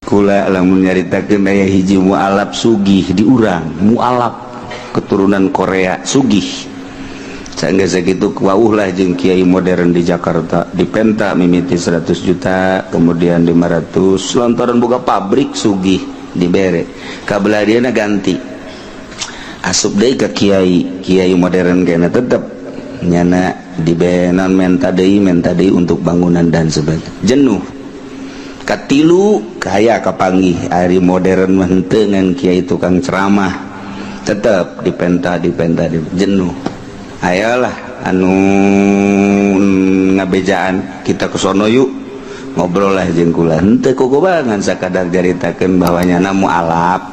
Kula lamun nyaritakeun aya hiji mualaf sugih di urang, mualaf keturunan Korea sugih. Sanggeus sakitu wauh lah jeung kiai modern di Jakarta, dipenta mimiti 100 juta, kemudian 500, lantaran boga pabrik sugih dibere. Kabelah dieuna ganti. Asup deui ka kiai, kiai modern kena tetep nyana dibenan menta deui untuk bangunan dan sebagainya. Jenuh. Katilu kaya kapanggih ari modern mah henteu ngan kiai tukang ceramah tetep dipenta dipenta jenuh. Ayolah anu ngabejaan kita ke sono yuk, ngobrol lah jeung kula henteu kukubangan sakadar caritakeun bahwa nyana mualaf.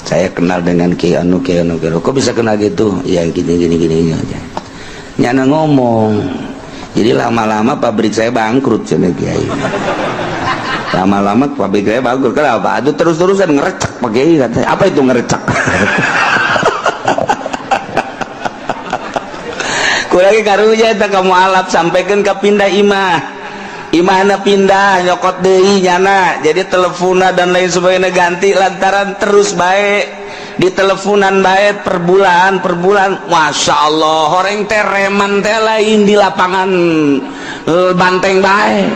Saya kenal dengan kiai anu kiai anu kiai. Kok bisa kenal gitu? Ya gini gini gini aja. Nyana ngomong. Jadi lama-lama pabrik saya bangkrut cenah kiai. Lama-lama pabrik saya bangkrut. Kenapa? Aduh terus-terusan ngerecek Pak Kiai katanya. Apa itu ngerecek? Kurang karunya eta ka mualaf sampaikan ka pindah imah. Imahna pindah nyokot deui nyana. Jadi teleponna dan lain sebagainya ganti lantaran terus baik di teleponan baik per bulan per bulan. Masya Allah horeng teh reman teh lain di lapangan banteng baik.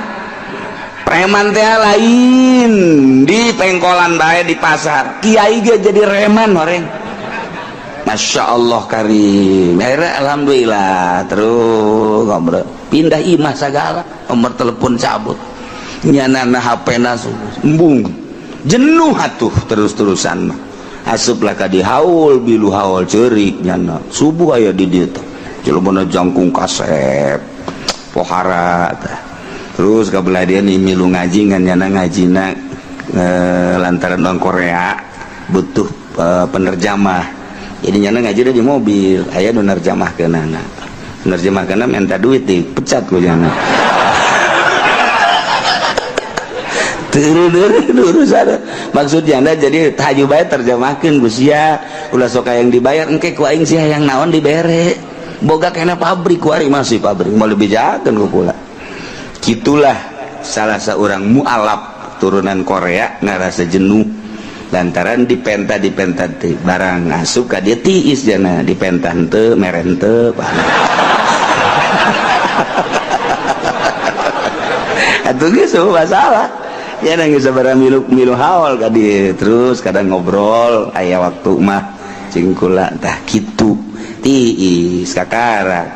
Preman teh lain di pengkolan bae di pasar. Kiai ge jadi reman horeng. Masya Allah karim. Akhirnya alhamdulillah terus ngobrol pindah imah segala nomor telepon cabut nyana HP na embung jenuh atuh terus-terusan mah. Asuplah ka di haul bilu haul ceurik nyana subuh aya di dieu teh jelema jangkung kasep pohara tah. Terus kabelah dia nih milu ngaji ngan nyana ngajina lantaran orang Korea butuh penerjamah. Jadi nyana ngaji di mobil aya nu nerjamahkeunana. Nerjemahkeunana minta duit dipecat ku nyana. Urusan maksud nyana jadi tahaju bae terjemahkeun ku sia ulah sok yang dibayar engke ku aing sia yang naon dibere. Boga kena pabrik ku aing masih pabrik mau dibejakeun ku kula. Gitulah salah seorang mualaf turunan Korea ngarasa jenuh lantaran dipenta dipenta teh barang asup ka dia tiis jana dipenta henteu mere henteu atuh geus masalah ya geus sabaraha milu milu haul ka dieu terus kadang ngobrol aya waktu mah cing kula tah kitu tiis kakara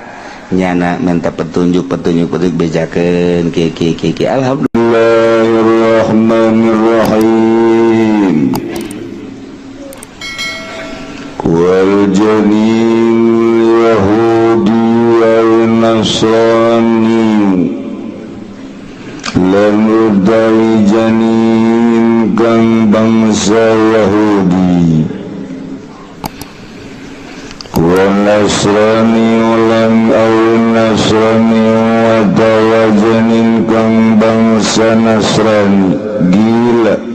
nyana minta petunjuk petunjuk petunjuk bejakeun kieu kieu kieu kieu. Alhamdulillahirrahmanirrahim. Wal janin yahudi wal nasrani lan utawi janin kang bangsa Yahudi wal nasrani lan aw nasrani wa janin kang bangsa Nasrani gila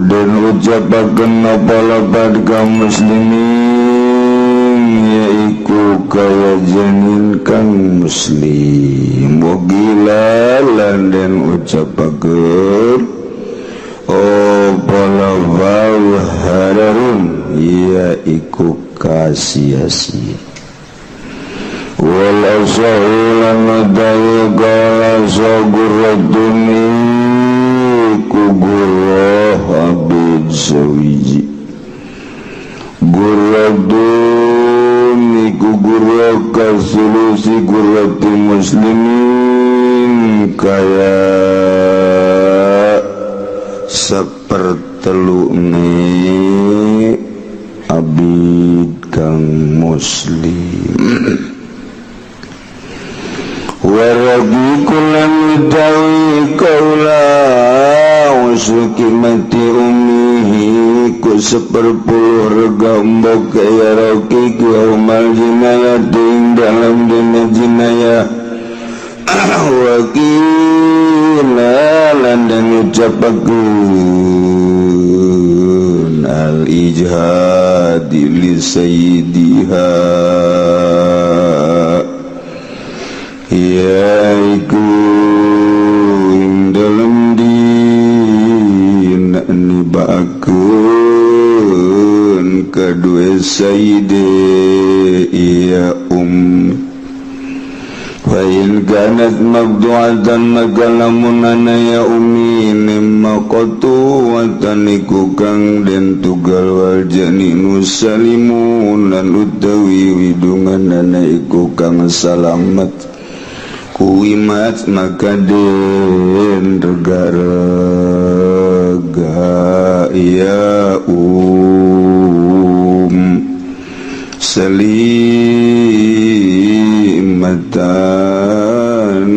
dan ucapaken apa lapad kaum muslimin yaiku kaya janin kang muslim wa gila lan den ucapaken apa lafal hararun yaiku kasia-sia wal asahu lan dawu qala sagurratun kugurah abid sawiji gurratun iku gurrah kasulusi gurrati muslimin kaya sepertelu ni abid kang muslim waragi kulan utawi kaula usukimati umihi ku seperpuluh rega mbok ya roki ku umal jinayah ing dalam dina jinayah wakila lan dan ucapakeun al ijhadi li sayyidiha yaiku ing dalem dina sayyide iya fa in kanat maqtu'atan, maka lamun ana ya umi maqtu'atan iku kang den tugal, wal janinu salimun, lan utawi widungan ana iku kang salamet, quwimat, maka den rega-rega ya salimatan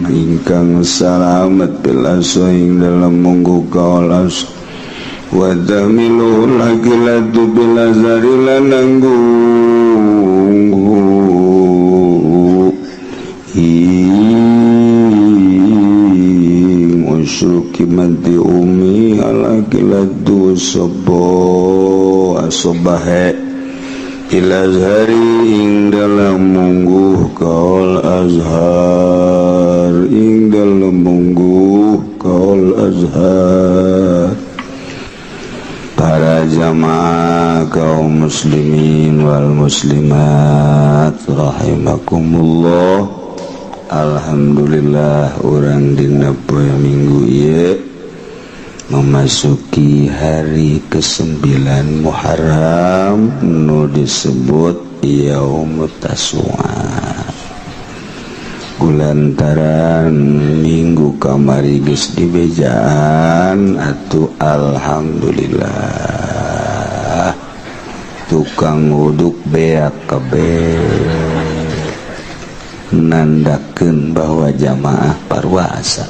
ingkang salamet, bil ing dalam munggu kaolas, wa tahmilu lakilatu bil azhari, lan nanggung ing usyru qimati umi ala kilatu sapa asobahe ilazhari ing dalam mungguh kaul azhar, ing dalam mungguh kaul azhar. Para jamaah kaum muslimin wal muslimat rahimakumullah, alhamdulillah urang dina poe Minggu ieu memasuki hari ke-9 Muharram nu disebut Yaumut Tasu'a. Kulantaran minggu kamari geus dibejaan atuh, alhamdulillah tukang wuduk beak kabeh, nandakeun bahwa jamaah parwasa.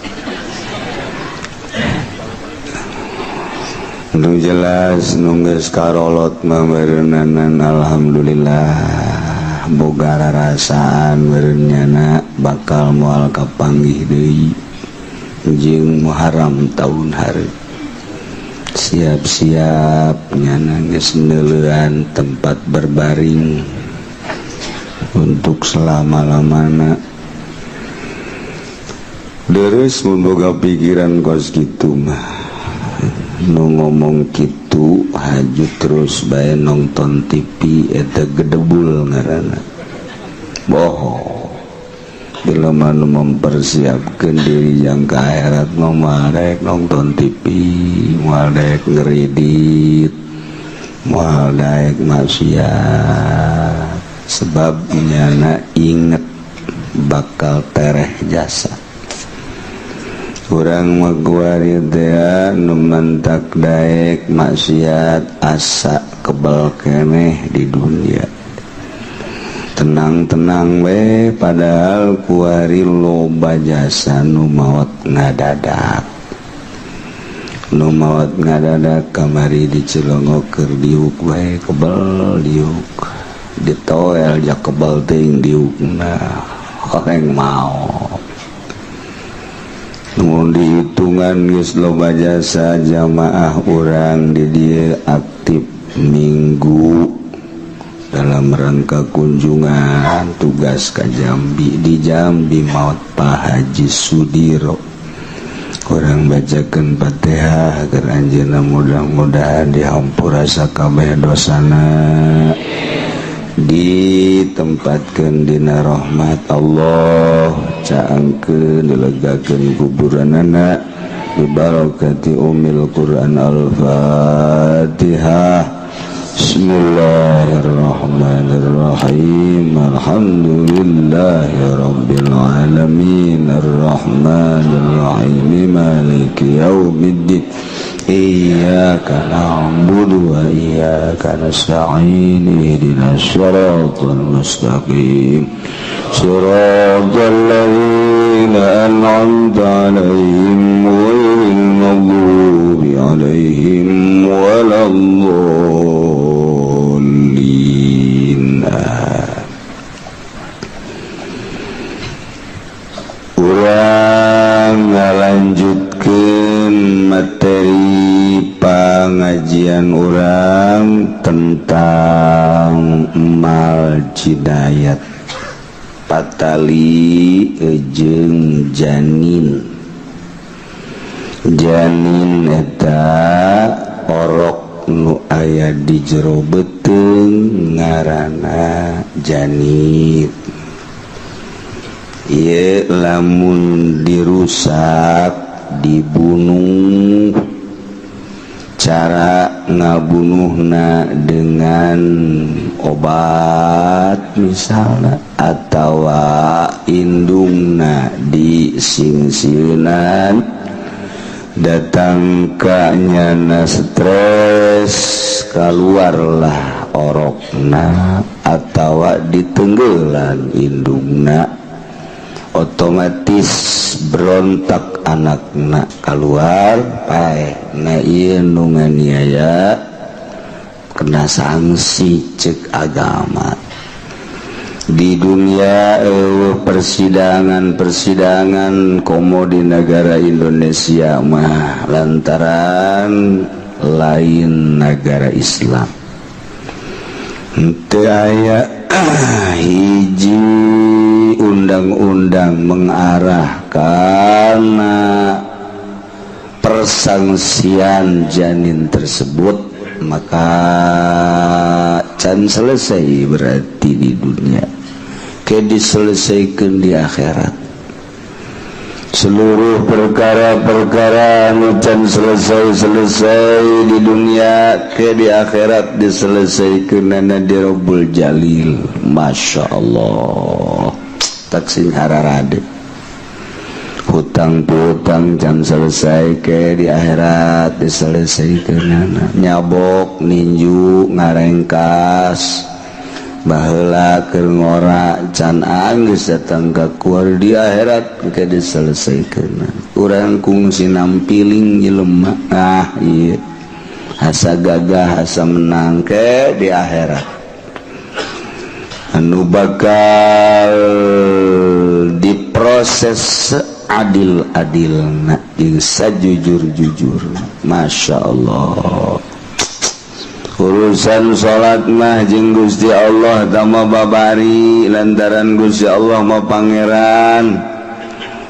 Nu jelas nu geus karolot mah beureunana, alhamdulillah boga rarasaan meureun nyana bakal moal kapanggih deui jeung Muharram taun hareup. Siap-siap nyana geus neuleuan tempat berbaring untuk selama-lamana. Deres mun boga pikiran kos kitu mah. Nu ngomong kitu haju terus bae nonton TV, eta gedebul ngaranna. Bohong. Bila mana mempersiapkan diri yang ke akhirat mah moal daek nonton TV, moal daek ngeridit, moal daek maksiat, sebab nyana inget bakal tereh jasa. Urang mah kuari teh nu mantak daek maksiat asa kebal keneh di dunia. Tenang-tenang we, padahal kuari loba jasa nu maot ngadadak. Nu maot ngadadak kamari di Cilongok keur diuk we kebel diuk. Ditoel ja kebel teuing diukna horeng maot. Mun dihitungan geus loba jasa jamaah urang di dieu aktif minggu dalam rangka kunjungan tugas ka Jambi, di Jambi maot Pak Haji Sudiro. Urang bacakeun Fatihah agar anjeunna mudah-mudahan dihampura sakabeh dosana, ditempatkeun dina rahmat Allah, caangkeun dilegakeun kuburanana bibarakati umil Quran. Al-Fatihah. Bismillahirrahmanirrahim. Alhamdulillahi rabbil alamin, arrahmanirrahim, maliki yaumiddin, iyyaka na'budu wa iyyaka nasta'in, ihdinas siratal mustaqim, siratal ladzina an'amta 'alaihim ghairil maghdubi 'alaihim waladdallin. Urang ngalanjutkeun materi pengajian urang tentang mal jinayat patali jeung janin. Janin eta orok nu aya di jero beuteung. Ngaranna janin. Ieu lamun dirusak, dibunuh, cara ngabunuhna dengan obat misalnya atau indungna disingsieunan, datang kanyana stres, keluarlah orokna, atau ditenggelan indungna, otomatis berontak anakna, keluar paeh. Nah, ieu nu nganiaya kena sanksi cek agama. Di dunia persidangan-persidangan, komo di negara Indonesia mah, lantaran lain negara Islam, teu aya hiji undang-undang mengarah karena persangsian janin tersebut, maka can selesai berarti di dunia, ke diselesaikan di akhirat. Seluruh perkara-perkara anu can selesai-selesai di dunia, ke di akhirat diselesaikan di Robbul Jalil. Masya Allah, tak sing hararade. Hutang piutang can selesai, ke di akhirat diselesaikan. Nyabok, ninju, ngarengkas baheula keur ngora, can anggeus datang ka kuar, di akhirat ke diselesaikan. Urang kungsi nampiling jelema, ah iya, asa gagah, asa menang, ke di akhirat anu bakal diproses adil-adilna jeung sajujur-jujur. Masya Allah, urusan salat mah jeung Gusti Allah tama babari, lantaran Gusti Allah mah Pangeran.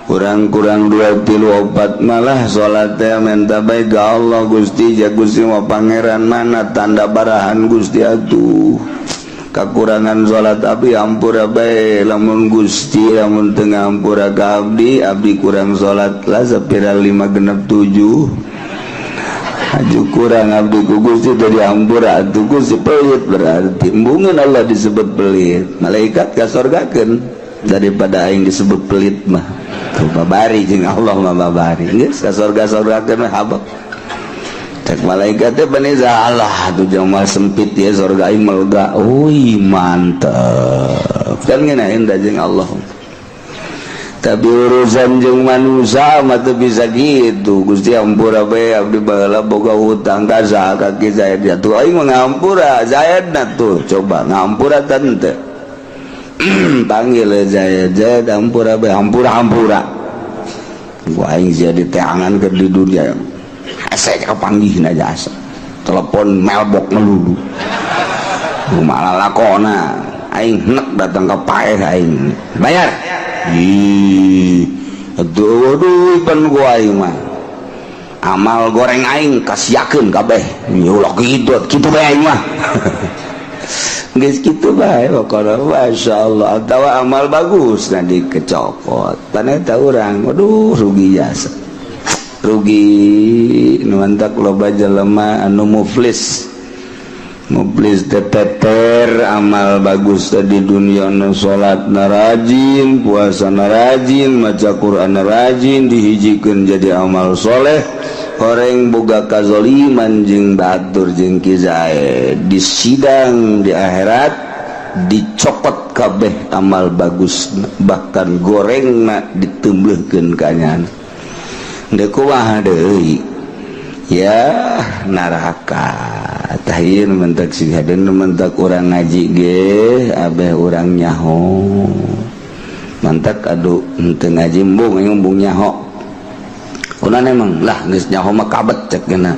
Kurang-kurang dua tilu opat malah salat teh minta baik ke Allah. Gusti ja, Gusti mah Pangeran, mana tanda barahan Gusti atuh kekurangan salat abdi, ampura bae. Lamun Gusti lamun teu ngampura ka abdi, abdi kurang salat lah sapira lima genep tujuh, aju kurang abdi ku Gusti teu diampura atuh. Gusti pelit berarti. Embungeun Allah disebut pelit, malaikat kasorgakeun daripada aing disebut pelit mah. Tuh, babari jeung Allah mah babari, geus ka sorga-sorgakeun mah habak. Cek malaikat teh bani Allah tuh jelema sempit ya, sorga aing melega. Wih, mantep kan ngeunaheun da jeung Allah. Tapi urusan jeung manusia mah teu bisa gitu. Gusti, ampura bae, abdi baheula boga hutang ka saha, ka Ki Zaid. Ya tuh, aing mah ngampura Zaid na tuh. Coba ngampura teu? Panggil Zaid. Zaid, ampura bae. Ampura, ampura. Gua aing jadi teangan ke di dunia, hese kapanggih aja, asa telepon melbok melulu malah lakona. Aing nek datang ke paeh, aing bayar. Ih, aduh, aduh, pan gua aing mah amal goreng aing kasiakeun kabeh. Ulah kitu kitu bae, aing mah geus kitu bae pokona. Masya Allah, atawa amal bagus nah dikecokot pan eta urang. Waduh, rugi jasa, rugi. Nu mantak loba jelema anu muflis, muflis teteter amal bagus tadi dunia nu salat na rajin, puasa na rajin, maca Quran na rajin, dihijikeun jadi amal soleh. Horeng boga kazoliman jeung batur jeung Ki Zaid, di sidang di akhirat dicopot kabeh amal bagus, bahkan gorengna ditembelkeun ka nyana. Deuk kumaha deui ya, neraka. Tah, ieu mentak sing hadeun, mentak urang ngaji ge abeh urang nyaho. Mantak aduh, henteu ngaji embung, embung nyaho. Kunaon emang lah, geus nyaho mah kabet cek geuna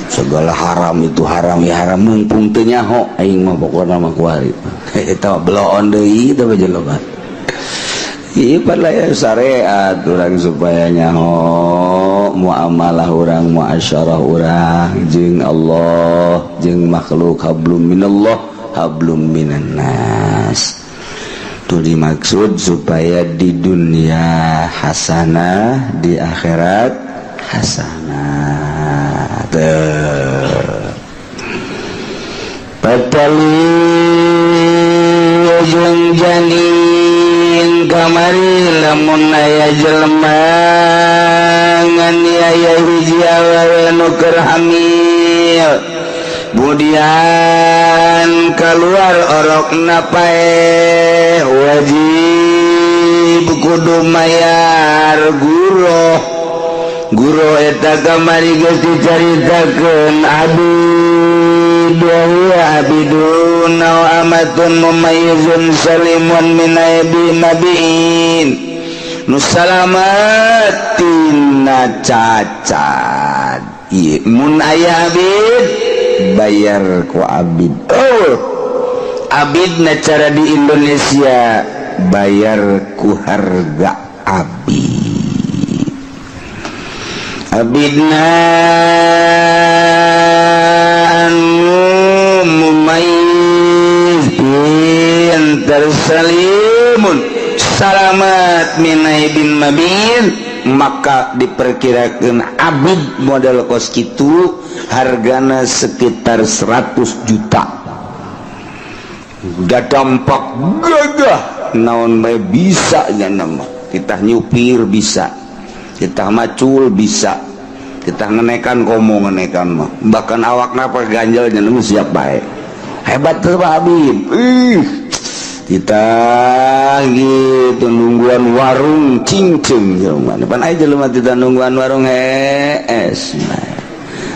segala haram itu haram ya haram. Mumpung teu nyaho aing mah pokona mah kuari eta bloon deui teh jelema. Ieu ya syariat urang supaya nyaho muamalah urang, muasyarah urang jeung Allah, jeung makhluk, hablum minallah. Hablum minannas itu dimaksud supaya di dunia hasanah, di akhirat hasanah. Tuh. Patali jeung janin kamari, lamun aya jelema nganiaya hiji awewe nu keur hamil, kemudian keluar orokna paeh, wajib kudu mayar guroh. Guroh eta kamari geus dicaritakeun, abid wa huwa abidun aw amatun mumayyizun salimun min aibi mabiin, nu salamat tina cacat. Ieu mun aya abid, bayar ku abid. Oh, abid na cara di Indonesia bayar ku harga abid. Abidna anu mumayyiz, pinter, salimun, salamat min aibin mabin, maka diperkirakan abid model kos kitu hargana sekitar 100 juta. Udah dampak gagah, naon bae bisa nya mah. Kita nyupir bisa, kita macul bisa, kita ngenekan, komo ngenekan mah, bahkan awak napa ganjel nya siap bae. Hebat tuh Pak Habib. Ih, kita gitu nungguan warung cincing jelema pan aya jelema kita nungguan warung hees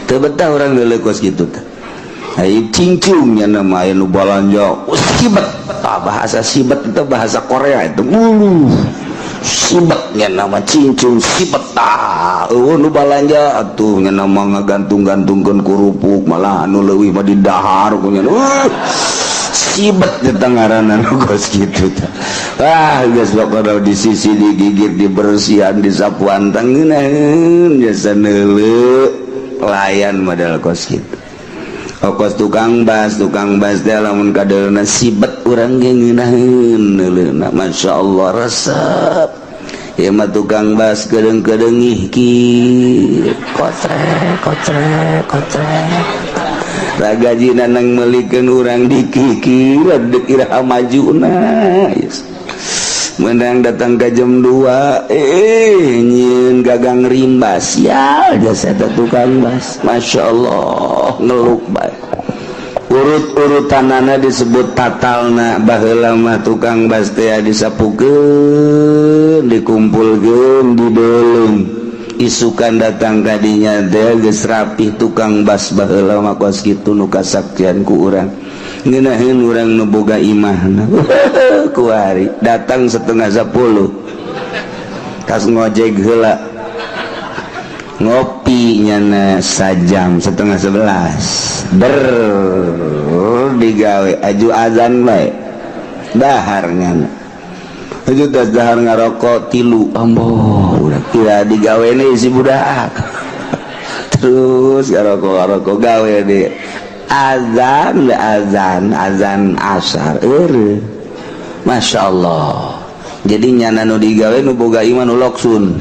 teu betah urang geuleuh kos kitu teh. Ai cincung nya nama aya nu balanja, oh, sibet. Tah, bahasa sibet itu bahasa Korea itu. Uluh, sibetnya nama cincung sibet. Tah, eueuh nu balanja atuh nya nama ngagantung-gantungkeun kerupuk, malah anu leuwih mah di dahar ku nya. Sibet di ngaranna nu kos kitu tah. Ah, geus pokona di sisi digigit, dibersihan, disapuan, tangeunaheun jasa neuleu layan model kos kitu. Kos tukang bas, tukang bas teh lamun kadeulna sibet, urang ge ngeunaheun neuleuna, masyaallah, resep. Ieu mah tukang bas kedeung-kedeung ih ki kotrek kotrek kotrek. Ragajina nang meulikeun urang dikikir dek iraha majuna. Yes. Menang datang ke jam 2, eh, nyieun gagang rimba sial jasa eta tukang bas. Masya Allah, ngeluk bae. Urut-urutanana disebut tatalna. Baheula mah tukang bas teh disapukeun, dikumpulkeun, dideulung, isukan datang kadinya teh geus rapih. Tukang bas baheula mah kos kitu nu kasaktian ku urang, ngeunaheun urang nu boga imahna. Kuari datang 9.30, kas ngojek heula, ngopi nyana sajam, 10.30 ber digawe, aju azan bae dahar nyana, aju tas dahar ngarokok tilu, amboh udah kira digawe nih si budak, terus ngarokok ngarokok, gawe di azan azan azan asar. Eueuh, Masya Allah. Jadi nyana nu digawe nu boga iman nu loksun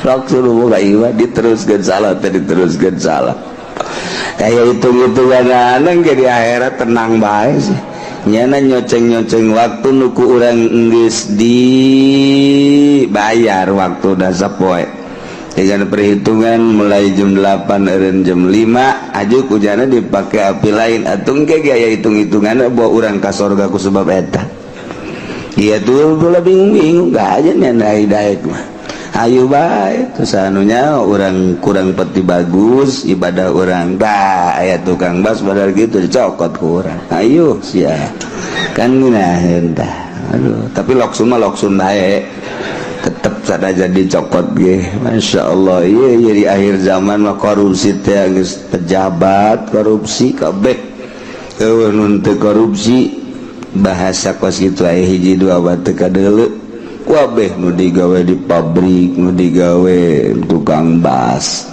loksun, nu boga iman diteruskeun salah teh, diteruskeun salah, kayak hitung-hitungan anang jadi akhirat tenang bae sih. Nyana nyoceng-nyoceng waktu nuku urang geus dibayar waktu sapoe dengan perhitungan mulai jam 8 eureun jam 5 aju kujana dipakai api lain atuh engke gaya hitung-hitungan bawa urang ka sorga ku sebab eta. Iya tuh, bola bingung-bingung gak aja nih daek mah. Ayo bae terus anunya orang kurang peti bagus ibadah orang dah aya tukang bas padahal gitu dicokot ku urang. Ayo sia kan ngeunaheun tah. Aduh, tapi loksun mah loksun bae, tetep sada jadi cokot ge. Masya Allah, iya iya, di akhir zaman mah korupsi teh geus pejabat korupsi kabeh, eueuh nu teu korupsi. Bahasa kos kitu aya hiji dua batu kadeuleu, kabeh nu digawe di pabrik, nu digawe tukang bas.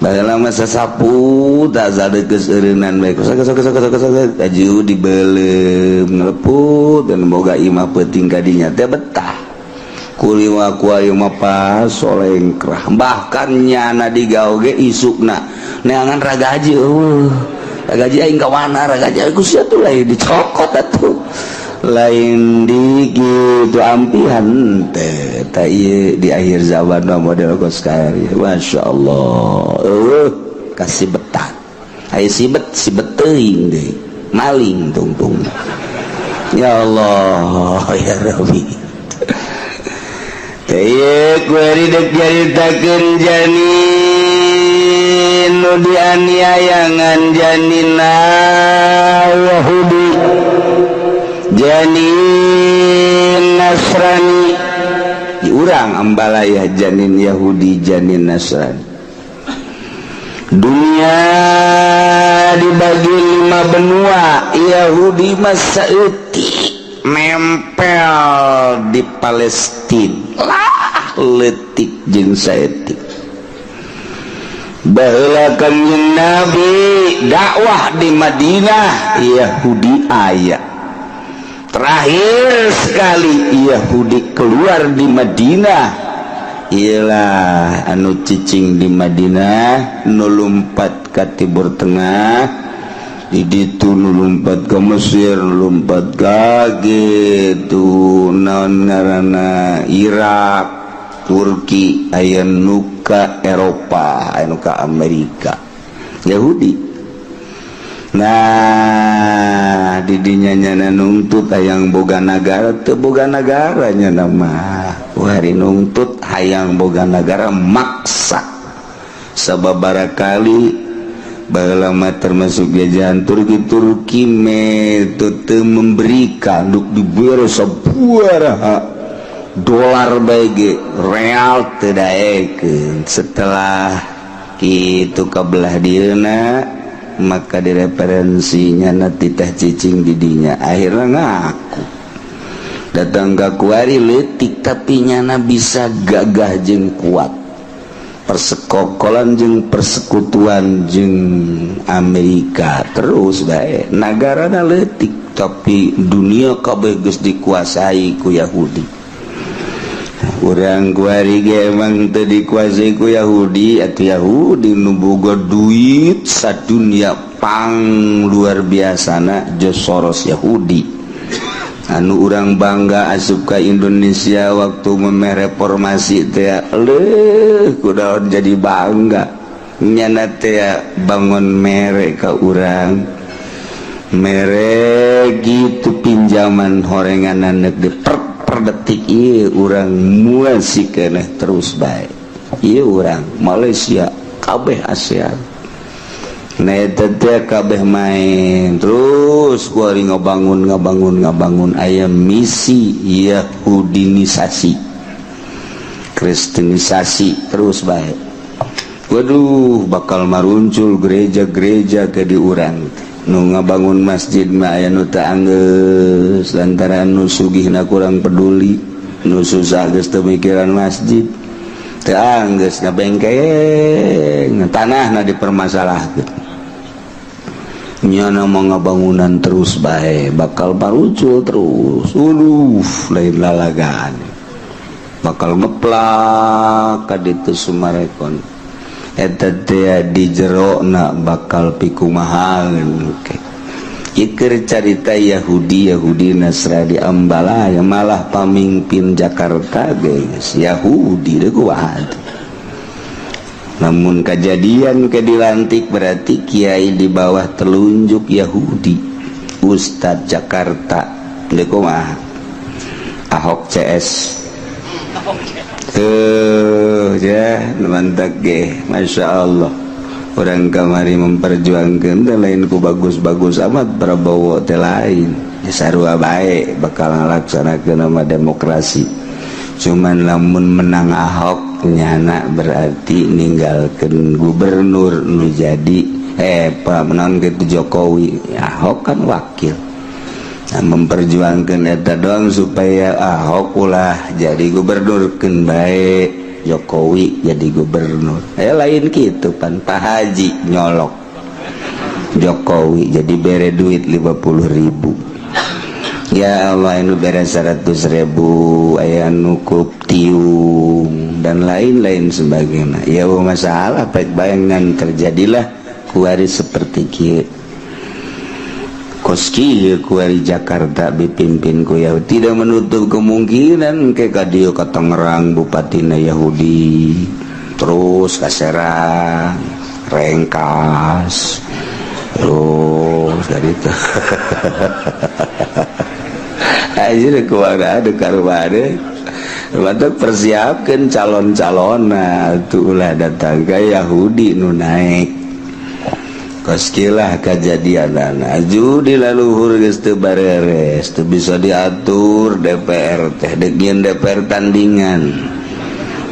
Baheula mah sasapu tak sadeukes eureunnan bae, sok sok sok sok sok aju dibeuleum ngeleput dan boga imah peuting ka dinya teh betah. Kulima ku ayeuna mah pas solengkrah, bahkan nyana digawe ge isukna neangan ragaji, eueuh ragaji aing ka mana, ragaji ku sia tuh lain dicokot atuh, lain di gitu ampihan teh. Ta ieu di akhir zaman mah model kos kieu, Masya Allah, eueuh kasih betah aya sibet sibet teuing deui maling tungtung. Ya Allah ya Rabbi. Teh ieu kuari dek nyaritakeun janin nu dianiayangan, janina Yahudi, janin Nasrani. Di urang Ambalaya janin Yahudi, janin Nasrani. Dunia dibagi lima benua. Yahudi mah saeutik nempel di Palestina lah, leutik jeung saeutik. Baheula Kanjeng Nabi dakwah di Madinah, Yahudi aya. Terakhir sekali Yahudi keluar di Madinah ialah anu cicing di Madinah, nu lumpat ke Timur Tengah, di ditu nu lumpat ke Mesir, nu lumpat ka gitu naon ngaranna Irak, Turki, aya nu ka Eropa, aya nu ka Amerika Yahudi. Nah, didinya nyana nungtut hayang boga nagara, teu boga nagara nyana mah. Hari nungtut hayang boga nagara maksa. Sababaraha kali baheula mah termasuk jajahan Turki. Turki metode memberikan duk dibere sabaraha dolar bae ge real teu daekeun. Setelah kitu kabelah dieuna, maka direferensinya nanti teh cicing didinya, akhirnya ngaku datang ke kuari. Letik tapi nyana bisa gagah jeung kuat, persekokolan jeung persekutuan jeung Amerika terus bae. Nagarana letik tapi dunia kabeh geus dikuasai ku Yahudi. Urang kuari ge emang teu dikuasai ku Yahudi atau Yahudi nu boga duit sadunia pang luar biasana George Soros Yahudi. Anu urang bangga asup ka Indonesia waktu memeh reformasi teh, leuh kudaon jadi bangga nyana teh bangun mere ka urang, mere gitu pinjaman horengan di per detik. Ieu urang muasi keneh terus bae. Ieu urang Malaysia kabeh ASEAN. Nah, eta teh kabeh main terus kuari ngabangun ngabangun ngabangun, aya misi Yahudinisasi, Kristenisasi terus bae. Waduh, bakal maruncul gereja-gereja ke di urang. Nu ngabangun masjid mah aya nu teu anggeus lantaran nu sugihna kurang peduli, nu susah geus teu mikiran masjid, teu anggeus ngabengkeng tanahna dipermasalahkeun. Nyana mau ngabangunan terus bae, bakal maruncul terus. Waduh, lain lalagaan, bakal ngeplak ka ditu Summarecon eta teh di jerona bakal pikumahan. Iker carita Yahudi, Yahudi Nasrani Ambalaya, malah pamimpin Jakarta guys Yahudi deh kuat. Namun kejadian ke dilantik berarti kiai di bawah telunjuk Yahudi, Ustadz Jakarta deh kumaha Ahok CS tuh ya, mantap ge. Masya Allah, orang kamari memperjuangkan dan lain ku bagus-bagus amat Prabowo teh, lain sarua bae bakal ngalaksanakeun nama demokrasi. Cuman lamun menang Ahok, nyana berarti ninggalkan gubernur nu jadi Pak menaon gitu Jokowi. Ahok kan wakil. Nah, memperjuangkan eta doang supaya Ahok ulah jadi gubernur, keun bae. Jokowi jadi gubernur. Lain gitu pan, Pak Haji nyolok Jokowi jadi bere duit 50.000. Ya Allah, anu bere 100.000, aya nukup tiung dan lain-lain sebagainya. Ya masalah baik bayangan terjadilah kuari seperti kieu. Kos kieu kuari Jakarta dipimpin ku Yahudi, tidak menutup kemungkinan ke ka dieu ka Tangerang bupatina Yahudi, terus ka Serang, Rengkas, terus dari itu aja kuara ada karubade. Mantap, persiapkan calon-calon. Nah, ulah datang ke Yahudi nu naik. Koskilah kejadian judi laluhur geus teu bareres, teu bisa diatur. DPR teh dek DPR tandingan,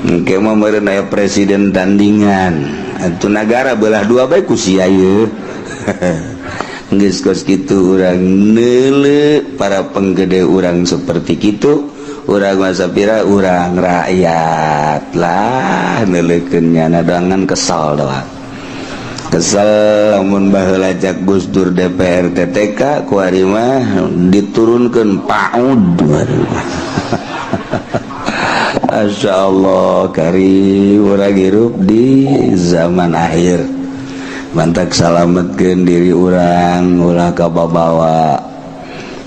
engke mah meureun aya presiden tandingan atuh. Nagara belah dua bae ku sia ieu. Geus kos kitu urang neuleu para penggede urang seperti kitu. Urang masa pira, urang rakyat lah neuleukeun nyana doangan kesal doang, kesel. Lamun baheula cak Gus Dur DPR TTK, kuari mah diturunkan PAUD. Masya Allah, kari urang hirup di zaman akhir. Mantak salametkeun diri urang, ulah kababawa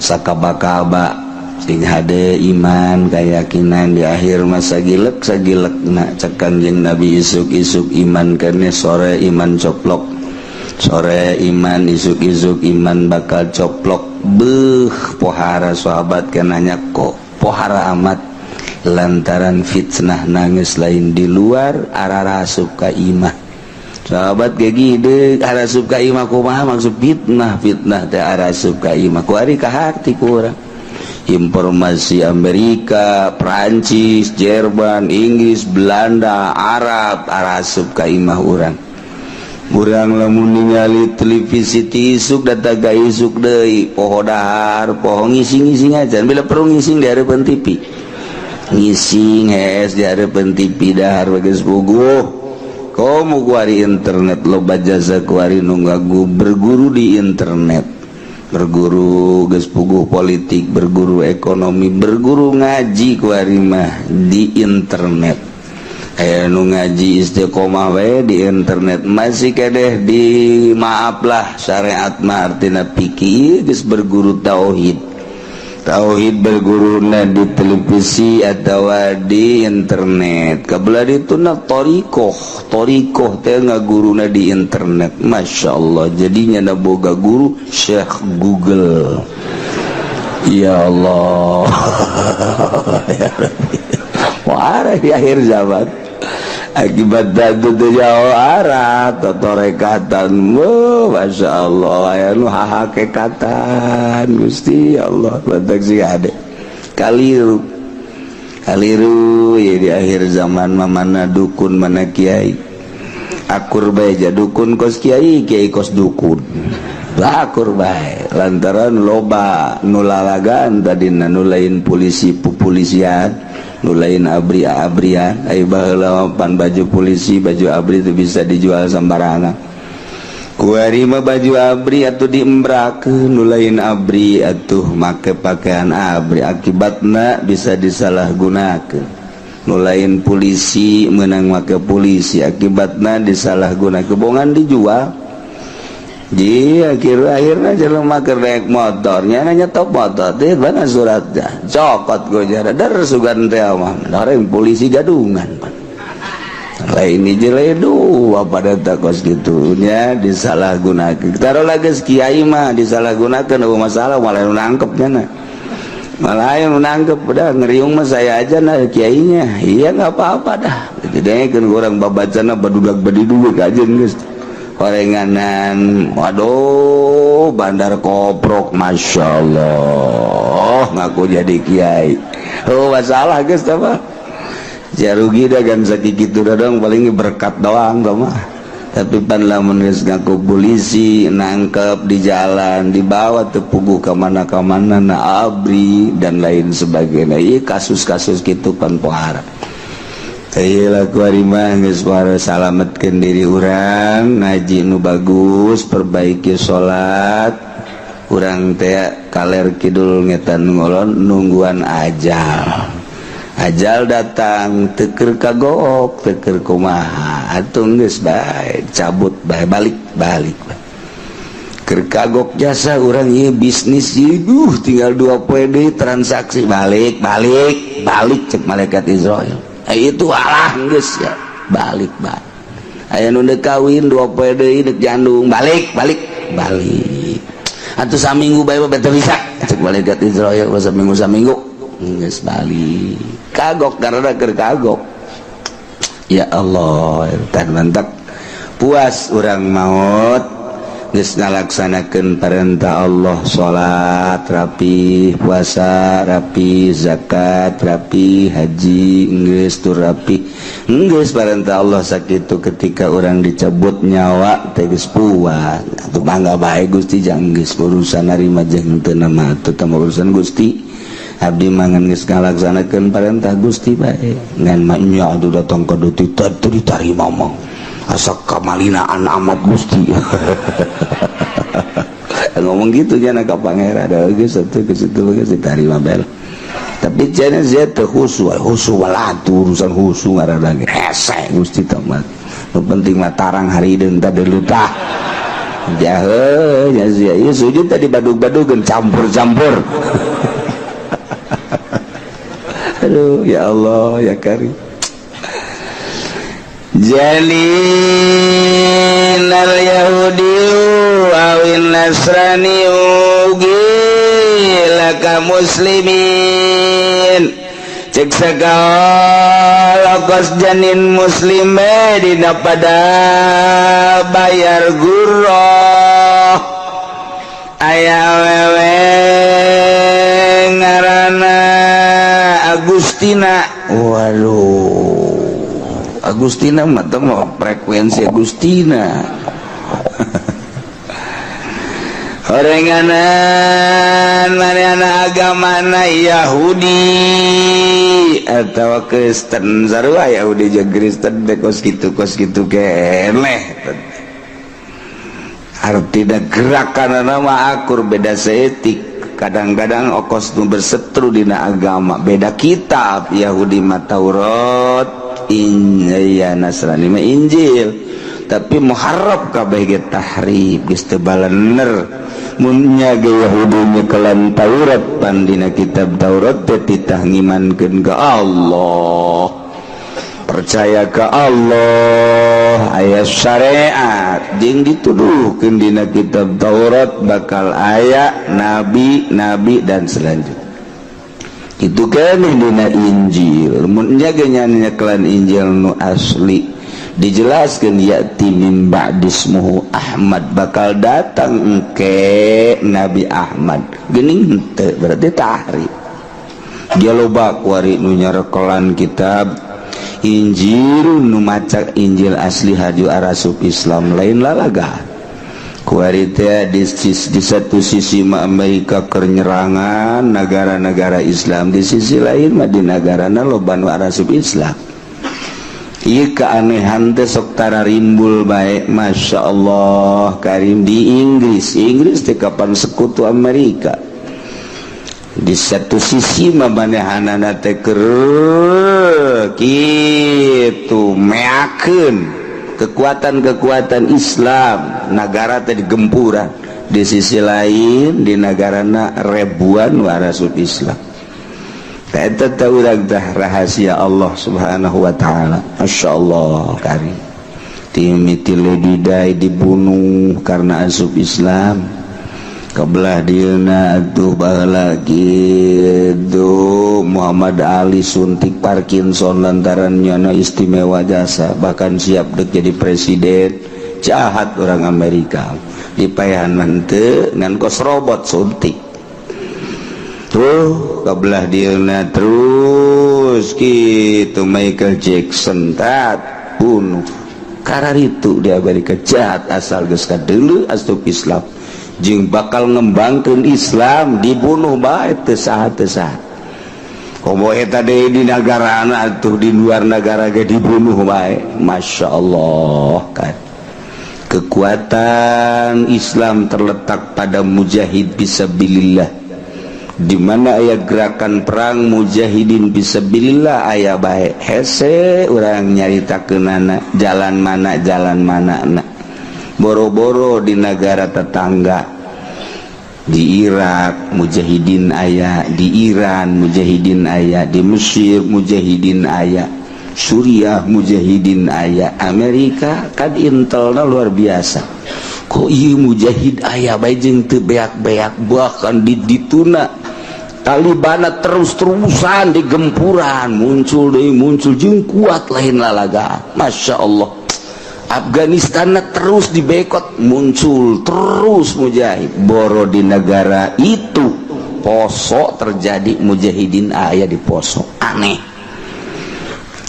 sakaba-kaba, sing hade iman keyakinan di akhir masa gilek sagilek. Nak cek Kanjeng Nabi, isuk-isuk iman kene, sore iman coplok, sore iman, isuk-isuk iman bakal coplok. Beuh, pohara sahabat kenanya kok pohara amat, lantaran fitnah nangis lain di luar, arah asup ka imah. Sahabat gegi de arasup ka imah kumaha maksud fitnah? Fitnah teh arasup ka imah. Kuari ka hati ku urang informasi Amerika, Prancis, Jerman, Inggris, Belanda, Arab arasup ka imah urang. Urang lamun ningali televisi ti isuk datang ka isuk deui, poho dahar, poho ngising-ngising aja. Bila perlu ngising di hareupeun TV, ngising hees di hareupeun TV, dahar bagus puguh. Komo kuari internet loba jasa, kuari nu ngagu berguru di internet, berguru geus puguh politik, berguru ekonomi, berguru ngaji kuari mah di internet. Aya nu ngaji istiqomah we di internet, masih kedeh di maaf lah syariat mah artina fikih. Geus berguru tauhid, tauhid berguruna di televisi atau di internet. Kabelah itu na torikoh, torikoh teh ngaguruna di internet. Masya Allah, jadinya na boga guru Syekh Google. Ya Allah ya Rabbi. Wah, di akhir zaman akibat dadu jauh arah totorekatan. Masya Allah, aya nu hahakekatan. Gusti Allah, batak sih ade kaliru kaliru ya. Di akhir zaman mah mana dukun, mana kiai, akur bae ja. Dukun kos kiai, kiai kos dukun, akur bae, lantaran loba nu lalagan tadina, nu lain polisi pupolisian, nu lain abri abrian. Ai baheula pan baju polisi, baju abri itu bisa dijual sembarangan. Kuari mah baju abri atuh diembrakeun, nu lain abri atuh make pakaian abri, akibatna bisa disalahgunakeun. Nu lain polisi menang make polisi, akibatna disalahgunakeun, bongan dijual. Di akhir akhirnya jelema keur naik motornya nanya top motor teh mana suratnya, cokot go jara der sugan teh mah orang polisi gadungan pan lain hiji lain dua pada takos gitu nya disalahgunakeun. Taruh lagi kiai mah disalahgunakeun eueuh masalah, malah nu nangkep nya na, malah yang nangkep. Udah ngeriung mah saya aja nah kiainya. Iya, nggak apa-apa dah. Jadi kan orang babacana badudak badidu kajen geus orenganan. Waduh, bandar koprok, masya Allah, ngaku jadi kiai. Oh, masalah guys apa ya, rugi dah kan sakit gitu dong, paling berkat doang mah. Tapi pan lamun geus ngaku polisi, nangkep di jalan, dibawa teu puguh ka mana ka mana na abri dan lain sebagainya. Iya, kasus-kasus gitu pan pohara. Salametkeun diri urang, ngaji nu bagus, perbaiki salat urang teh. Kaler kidul ngetan ngolon nungguan ajal. Ajal datang teu keur kagok, teu keur kumaha atuh, geus bae cabut bae, balik balik keur kagok jasa urang ieu bisnis ieu tinggal 2 poe deui transaksi, balik balik balik cek malaikat Izrail. Eh, itu alah, geus ya balik balik. Aya nu deuk kawin, 2 poe deui deuk jandung, balik balik balik atuh. Saminggu bae mah teu bisa cek malaikat Izrail, saminggu saminggu geus balik. Kagok karena keur kagok. Ya Allah, tan mantak puas urang maut geus ngalaksanakeun perintah Allah, salat rapi, puasa rapi, zakat rapi, haji geus tur rapi, geus perintah Allah sakitu. Ketika orang dicabut nyawa teh geus puas atuh, bangga bae Gusti, jang geus urusan narima jeung teu nama atuh teh urusan Gusti, abdi mah ngan geus ngalaksanakeun perintah Gusti bae. Ngan mah nya atuh datang ka detik teu ditarima mah asa kamalinaan amat Gusti, ngomong gitu nya ka Pangeran. Ada geus atuh ke situ geus ditarima bae, tapi cenah sia teu khusu khusu wala urusan khusu ngaranna ge hese Gusti teh mah. Nu penting mah tarang harideung teh deuleu tah jahe nya sia ieu sujud tadi badug-badugeun, campur-campur. Aduh, ya Allah ya Karim. Jalin al Yahudi awin Nasrani laka muslimin cek segala kos janin muslim dina pada bayar gurah. Aya awewe ngaranna Agustina. Waduh, Agustina mah teu mau frekuensi Agustina. Orenganan manehna agamana Yahudi atau Kristen, sarua Yahudi jeung Kristen teh kos kitu, kos kitu keneh. Artina gerakan nama akur, beda seetik. Kadang-kadang okos nu bersetru dina agama, beda kitab. Yahudi mah Taurat, ya Nasrani mah Injil, tapi muharraf kabeh ge, tahrif, geus teu balener. Mun nya ge Yahudi nyekelan Taurat, pan dina kitab Taurat teh titah ngimankeun ka Allah, percaya ke Allah, aya syariat jeung dituduhkeun dina kitab Taurat bakal aya nabi nabi dan selanjutnya. Itu kan dina Injil. Mun nya ge nyekelan Injil nu asli, dijelaskan ya'ti min ba'dismuhu Ahmad, bakal datang engke Nabi Ahmad, geuning henteu, berarti tahrif. Dia loba kuari nu nyarekelan kitab Injil, nu maca Injil asli haju arasup Islam lain lalaga. Kuari teh di satu sisi mah Amerika keur nyerangan negara-negara Islam, di sisi lain mah di negarana loba nu arasup Islam. Ieu keanehan teh sok tara rimbul bae. Masya Allah Karim, di Inggris, Inggris teh kapan sekutu Amerika, di satu sisi mah manehanana teh keur kitu meakeun kekuatan-kekuatan Islam, negara teh digempuran, di sisi lain di negarana ribuan warasup Islam. Eta teh urang teh rahasia Allah Subhanahu wa taala. Masya Allah Karim, Timothy Lady Di dibunuh karena asup Islam. Kebelah dieuna atuh baheula gitu Muhammad Ali suntik Parkinson lantaran nyana istimewa jasa, bahkan siap dek jadi presiden. Jahat orang Amerika, dipayahan mah henteu, ngan kos robot suntik tuh. Kebelah dieuna terus gitu Michael Jackson tat bunuh kararitu di Amerika. Jahat, asal geus kadeuleu asup Islam jeung bakal ngembangkeun Islam dibunuh bae teu saha teu saha. Komo eta deui di negara atuh, di luar negara ge dibunuh bae. Masya Allah kan, kekuatan Islam terletak pada mujahid fisabilillah. Di mana aya gerakan perang mujahidin fisabilillah, aya bae. Hese urang nyaritakeunana jalan mana, jalan mana na. Boro-boro di negara tetangga, di Irak mujahidin aya, di Iran mujahidin aya, di Mesir mujahidin aya, Suriah mujahidin aya. Amerika kan intelna luar biasa. Kok iya mujahid aya bae jeung teu beak-beak, bahkan di dituna Taliban terus-terusan di gempuran, muncul deui, muncul jeung kuat, lain lalaga. Masya Allah, Afghanistan terus dibekot, muncul terus mujahid. Boro di negara itu Poso terjadi, mujahidin aya di Poso. Aneh,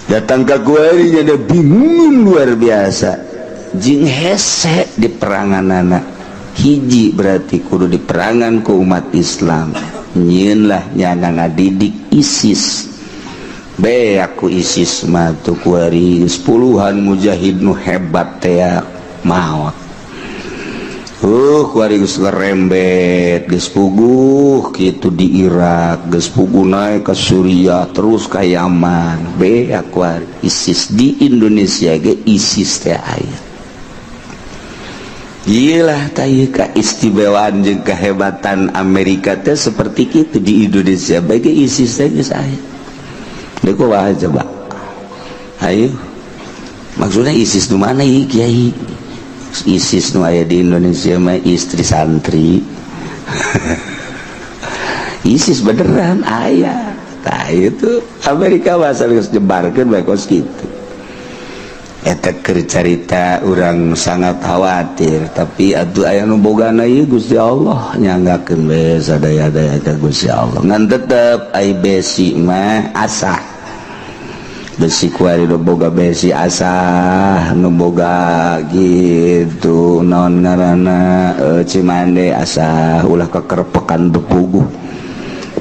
datang ke gue ini jadi bingung luar biasa. Jing hese di perangan anak hiji, berarti kudu di perangan ke umat Islam. Nyieun lah nyana ngadidik ISIS. Be aku ISIS mah tuh kuari sepuluhan mujahid nu hebat teh maot. Kuari geus ngerembet, geus puguh kitu di Irak, geus puguh naik ke Suriah, terus ke Yaman. Be aku ISIS di Indonesia ge ISIS teh aya. Gila tay, keistimewaan jeung kehebatan Amerika teh seperti itu. Di Indonesia bagi ISIS teh geus aya. Deuk kumaha coba? Ayo, maksudnya ISIS nu mana ieu, Kiai? ISIS nu aya di Indonesia mah istri santri. ISIS beneran aya. Tah, itu Amerika bahasa geus nyebarkeun bae kos kitu. Eta keur carita, urang sangat khawatir, tapi atuh aya nu bogana ieu Gusti Allah, nyanggakeun we sadaya-daya ka Gusti Allah. Ngan tetep ai besi mah asah. Besi kuari nu boga besi asah, nu boga gitu naon ngaranna, Cimande asah, ulah kekerpekan bepuguh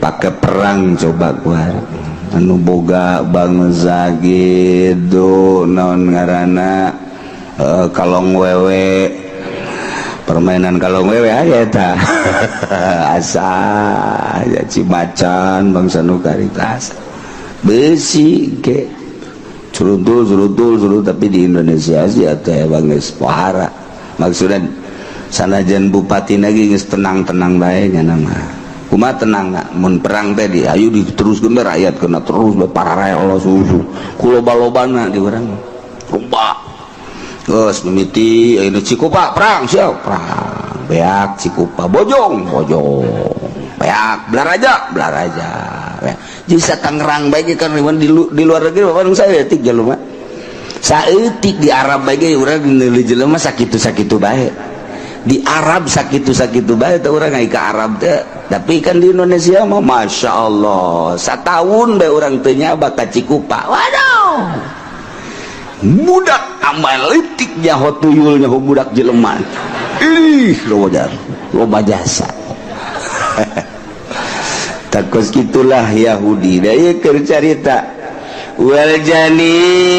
pakai perang. Coba kuari anu boga bangsa gitu naon ngaranna, kalong wewe, permainan kalong wewe aja eta asa ya. Cimacan bangsa nu karitas besi ke curuntul curuntul curuntul. Tapi di Indonesia sih atau emang geus pohara, maksudnya sanajan bupati lagi geus tenang-tenang bae nya mah. Kumaha tenang nggak mun perang teh di ayo diteruskeun bae, rakyat kena terus bae, para rakyat Allah susu ku loba-lobana di urang loba. Geus mimiti ayeuna Cikupa perang, siap perang, beak Cikupa, Bojong Bojong beak, Balaraja Balaraja beak. Jadi Tangerang bae kan di luar negeri bapak saya etik jelema saeutik. Di Arab bae ge urang meuli jelema sakitu sakitu bae. Di Arab sakitu sakitu bae teh urang ai ka Arab teh. Tapi kan di Indonesia mah masya Allah, satahun bae urang teu nyaba ka Cikupa, waduh, budak amal leutik nyaho tuyul, nyaho budak jelema. Ih, loba loba jasa. Takos gitulah Yahudi. Da ieu keur carita wal janin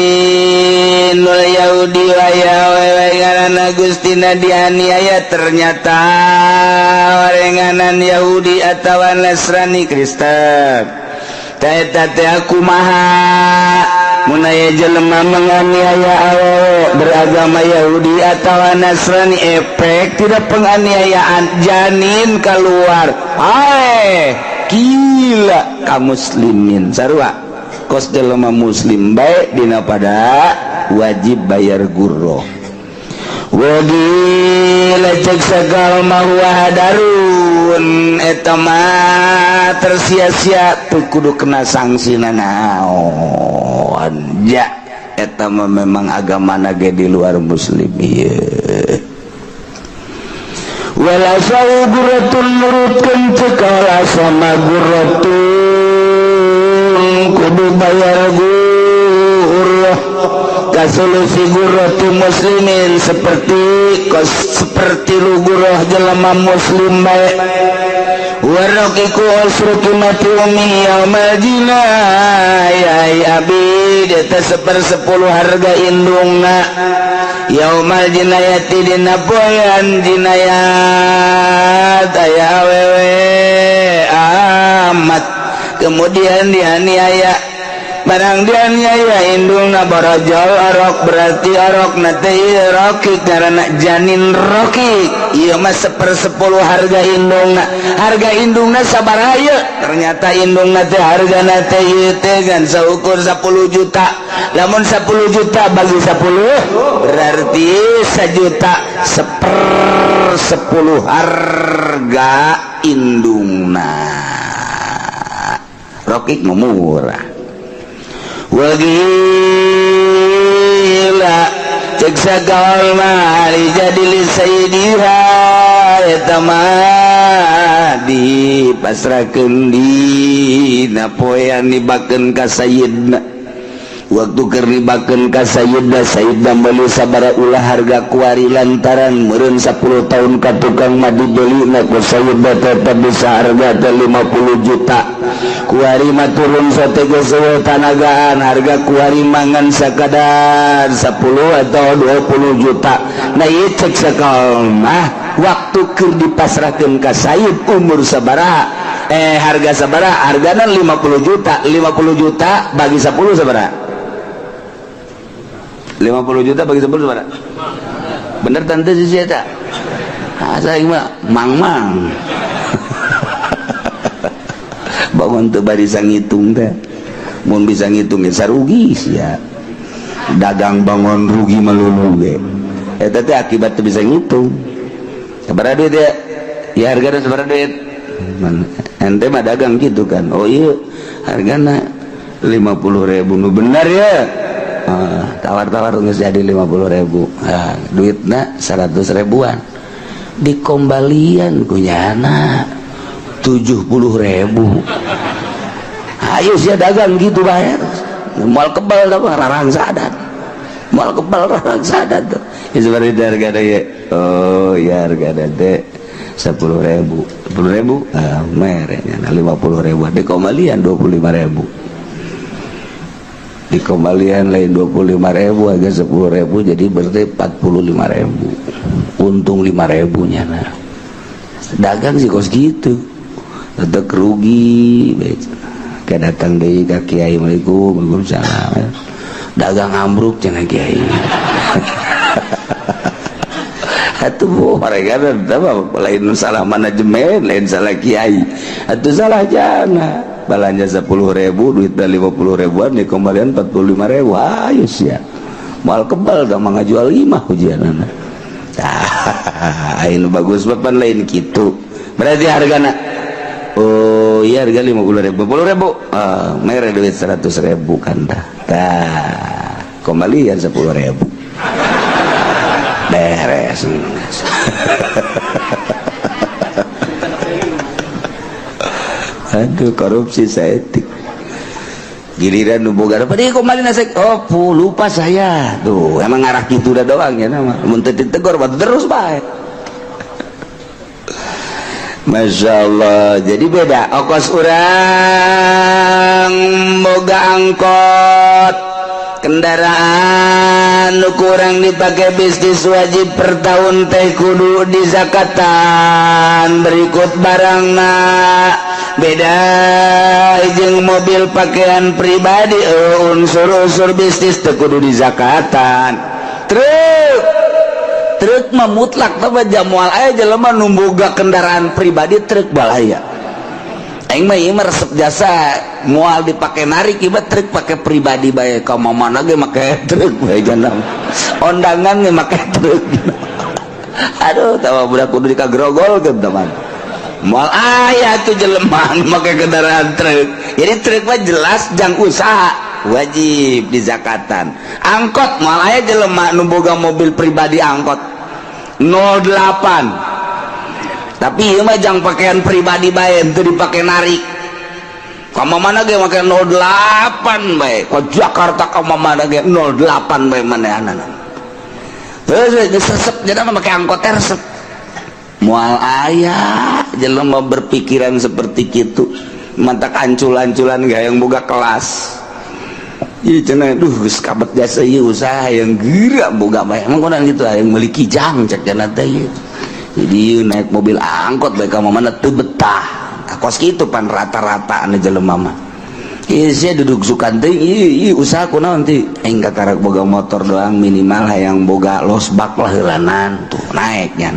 wal Yahudi wa ya wewe ngaranna Gustina dianiaya. Ternyata warenganan Yahudi atawa Nasrani Kristen teh teh kumaha mun aya jelema menganiaya awewe beragama Yahudi atau Nasrani, efek tidak penganiayaan janin keluar. Hai, gila ka muslimin, sarua kos jelema muslim baik dina pada wajib bayar gurroh. Wagi cek segala huwa hadarun, eta mah tersia-sia, teu kudu kena sanksi nanaon. Ja eta mah memang agama ge di luar muslim ieu. Wala gurratun, nurutkeun cek sama gurratun kudu bayar gurrah kasulusi gurrati muslimin, seperti seperti lu gurrah jelema muslim bae. Waroqiqu usru qimati ummi yaumal jinayah abi eta 1/10 harga indungna yaumal jinayati dina poean jinayat aya awewe amat kemudian dianiaya barang dianiaya indungna borojol orok berarti orok na teh rokik karena janin rokik ieu mah 1/10 harga indungna. Harga indungna sabaraha ieu? Ternyata indungna teh hargana teh ieu teh gan saukur 10 juta. Lamun 10 juta bagi 10 berarti 1 juta 1/10 harga indungna. Rokik mah murah. Wagila cek sakaol mah jadi li sayyidiha eta mah dipasrahkeun dina poean nibakeun ka sayyidna. Waktu keur nibakeun ka sayyidna, sayyidna meuli sabaraha ulah harga kuari lantaran meureun 10 tahun ka tukang mah dibelina ku sayyidna tetep bisa harga teh 50 juta. Kuari mah turun sote geus tanagaan harga kuari mangan sakadar 10 atau 20 juta. Nah ieu cek sakaol mah waktu keur dipasrahkeun ka sayyid umur sabaraha, harga sabaraha, hargana 50 juta. 50 juta bagi 10 sabaraha? 50 juta bagi 10 sabaraha? Bener tante sih eta? Ah, saya mah mang-mang bangun teu bisa ngitung teh. Mun bisa ngitung ya sarugi sia dagang bangun rugi melulu ge eta teh akibat teu bisa ngitung. Sabaraha duit ya? Ya hargana sabaraha duit? Ente mah dagang gitu kan. Oh iya hargana 50.000 nu bener ya. Tawar-tawar geus jadi 50.000. Ah, duitna 100 ribuan dikombalian ku nyana 70.000. Ayo sia dagang gitu bayar moal kebal tah rarang sadat, moal kebal rarang sadat tuh ya. Seperti harga ya. Oh ya, harga teh 10.000, 10.000, ah, merenya 50.000 dikombalian 25.000, dikembalian lain 25.000 agak 10.000, jadi berarti 45.000, untung 5.000 nya. Nah dagang sih kos gitu tetep rugi. Kayak datang deui ka kiai, "Assalamualaikum." "Waalaikumsalam." "Dagang ambruk," cenah kiai. Atuh bu mereka lain salah manajemen, lain salah kiai atuh, salah jana belanja 10.000, duit 50 ribuan, di kembalian 45.000. Ayo sia moal kebal dah mah ngajual lima ujian anak. Ah, ini bagus bapak lain gitu berarti hargana. Oh iya, harga 50.000, 10.000, ah, mere duit 100.000 kan dah. Tah kembalian 10.000, beres. Aduh, korupsi saeutik. Giliran nu boga apa dia kembali nasek. Oh pu, lupa saya tuh. Emang ngarah gitu udah doang ya nama mun teu ditegor batu terus bae. Masya Allah. Jadi beda okos urang boga angkot, kendaraan nu kurang dipakai bisnis wajib per tahun teh kudu dizakatan berikut barangna. Beda jeung mobil pakaian pribadi, unsur-unsur bisnis teu kudu dizakatan. Truk, truk mah mutlak teh jamual aya jelema nu boga kendaraan pribadi truk balaya. Aing mah ieu mah resep jasa moal dipake narik ieu mah truk pake pribadi bae, ka mana ge make truk bae, janam ondangan ge make truk. Aduh, tawa budak kudu dikagrogol ke teman. Moal aya tuh jelema nu make kendaraan truk. Jadi truk mah jelas jang usaha wajib dizakatan. Angkot moal aya jelema nu boga mobil pribadi angkot 08, tapi ieu mah jang pakaian pribadi bae teu dipake narik. Ka mana ge make 08 bae, ka Jakarta ka mana ge 08 bae manehanana. Terus geus resep jadi mah make angkot teh resep. Moal aya jelema berpikiran seperti kitu, mantak ancul-anculan gak yang boga kelas. Ieu cenah, duh, geus kabet jasa ieu usaha yang geura boga bae. Emang kunaon gitu hayang meuli Kijang cek cenah teh ieu. Jadi ieu naik mobil angkot bae ka mana teu betah. Kos kitu pan rata-rata anu jelema mah. Ieu sia duduk sukan teh ieu ieu usaha kunaon ti aing kakarak boga motor doang, minimal hayang boga losbak lah heulanan tuh naik nya.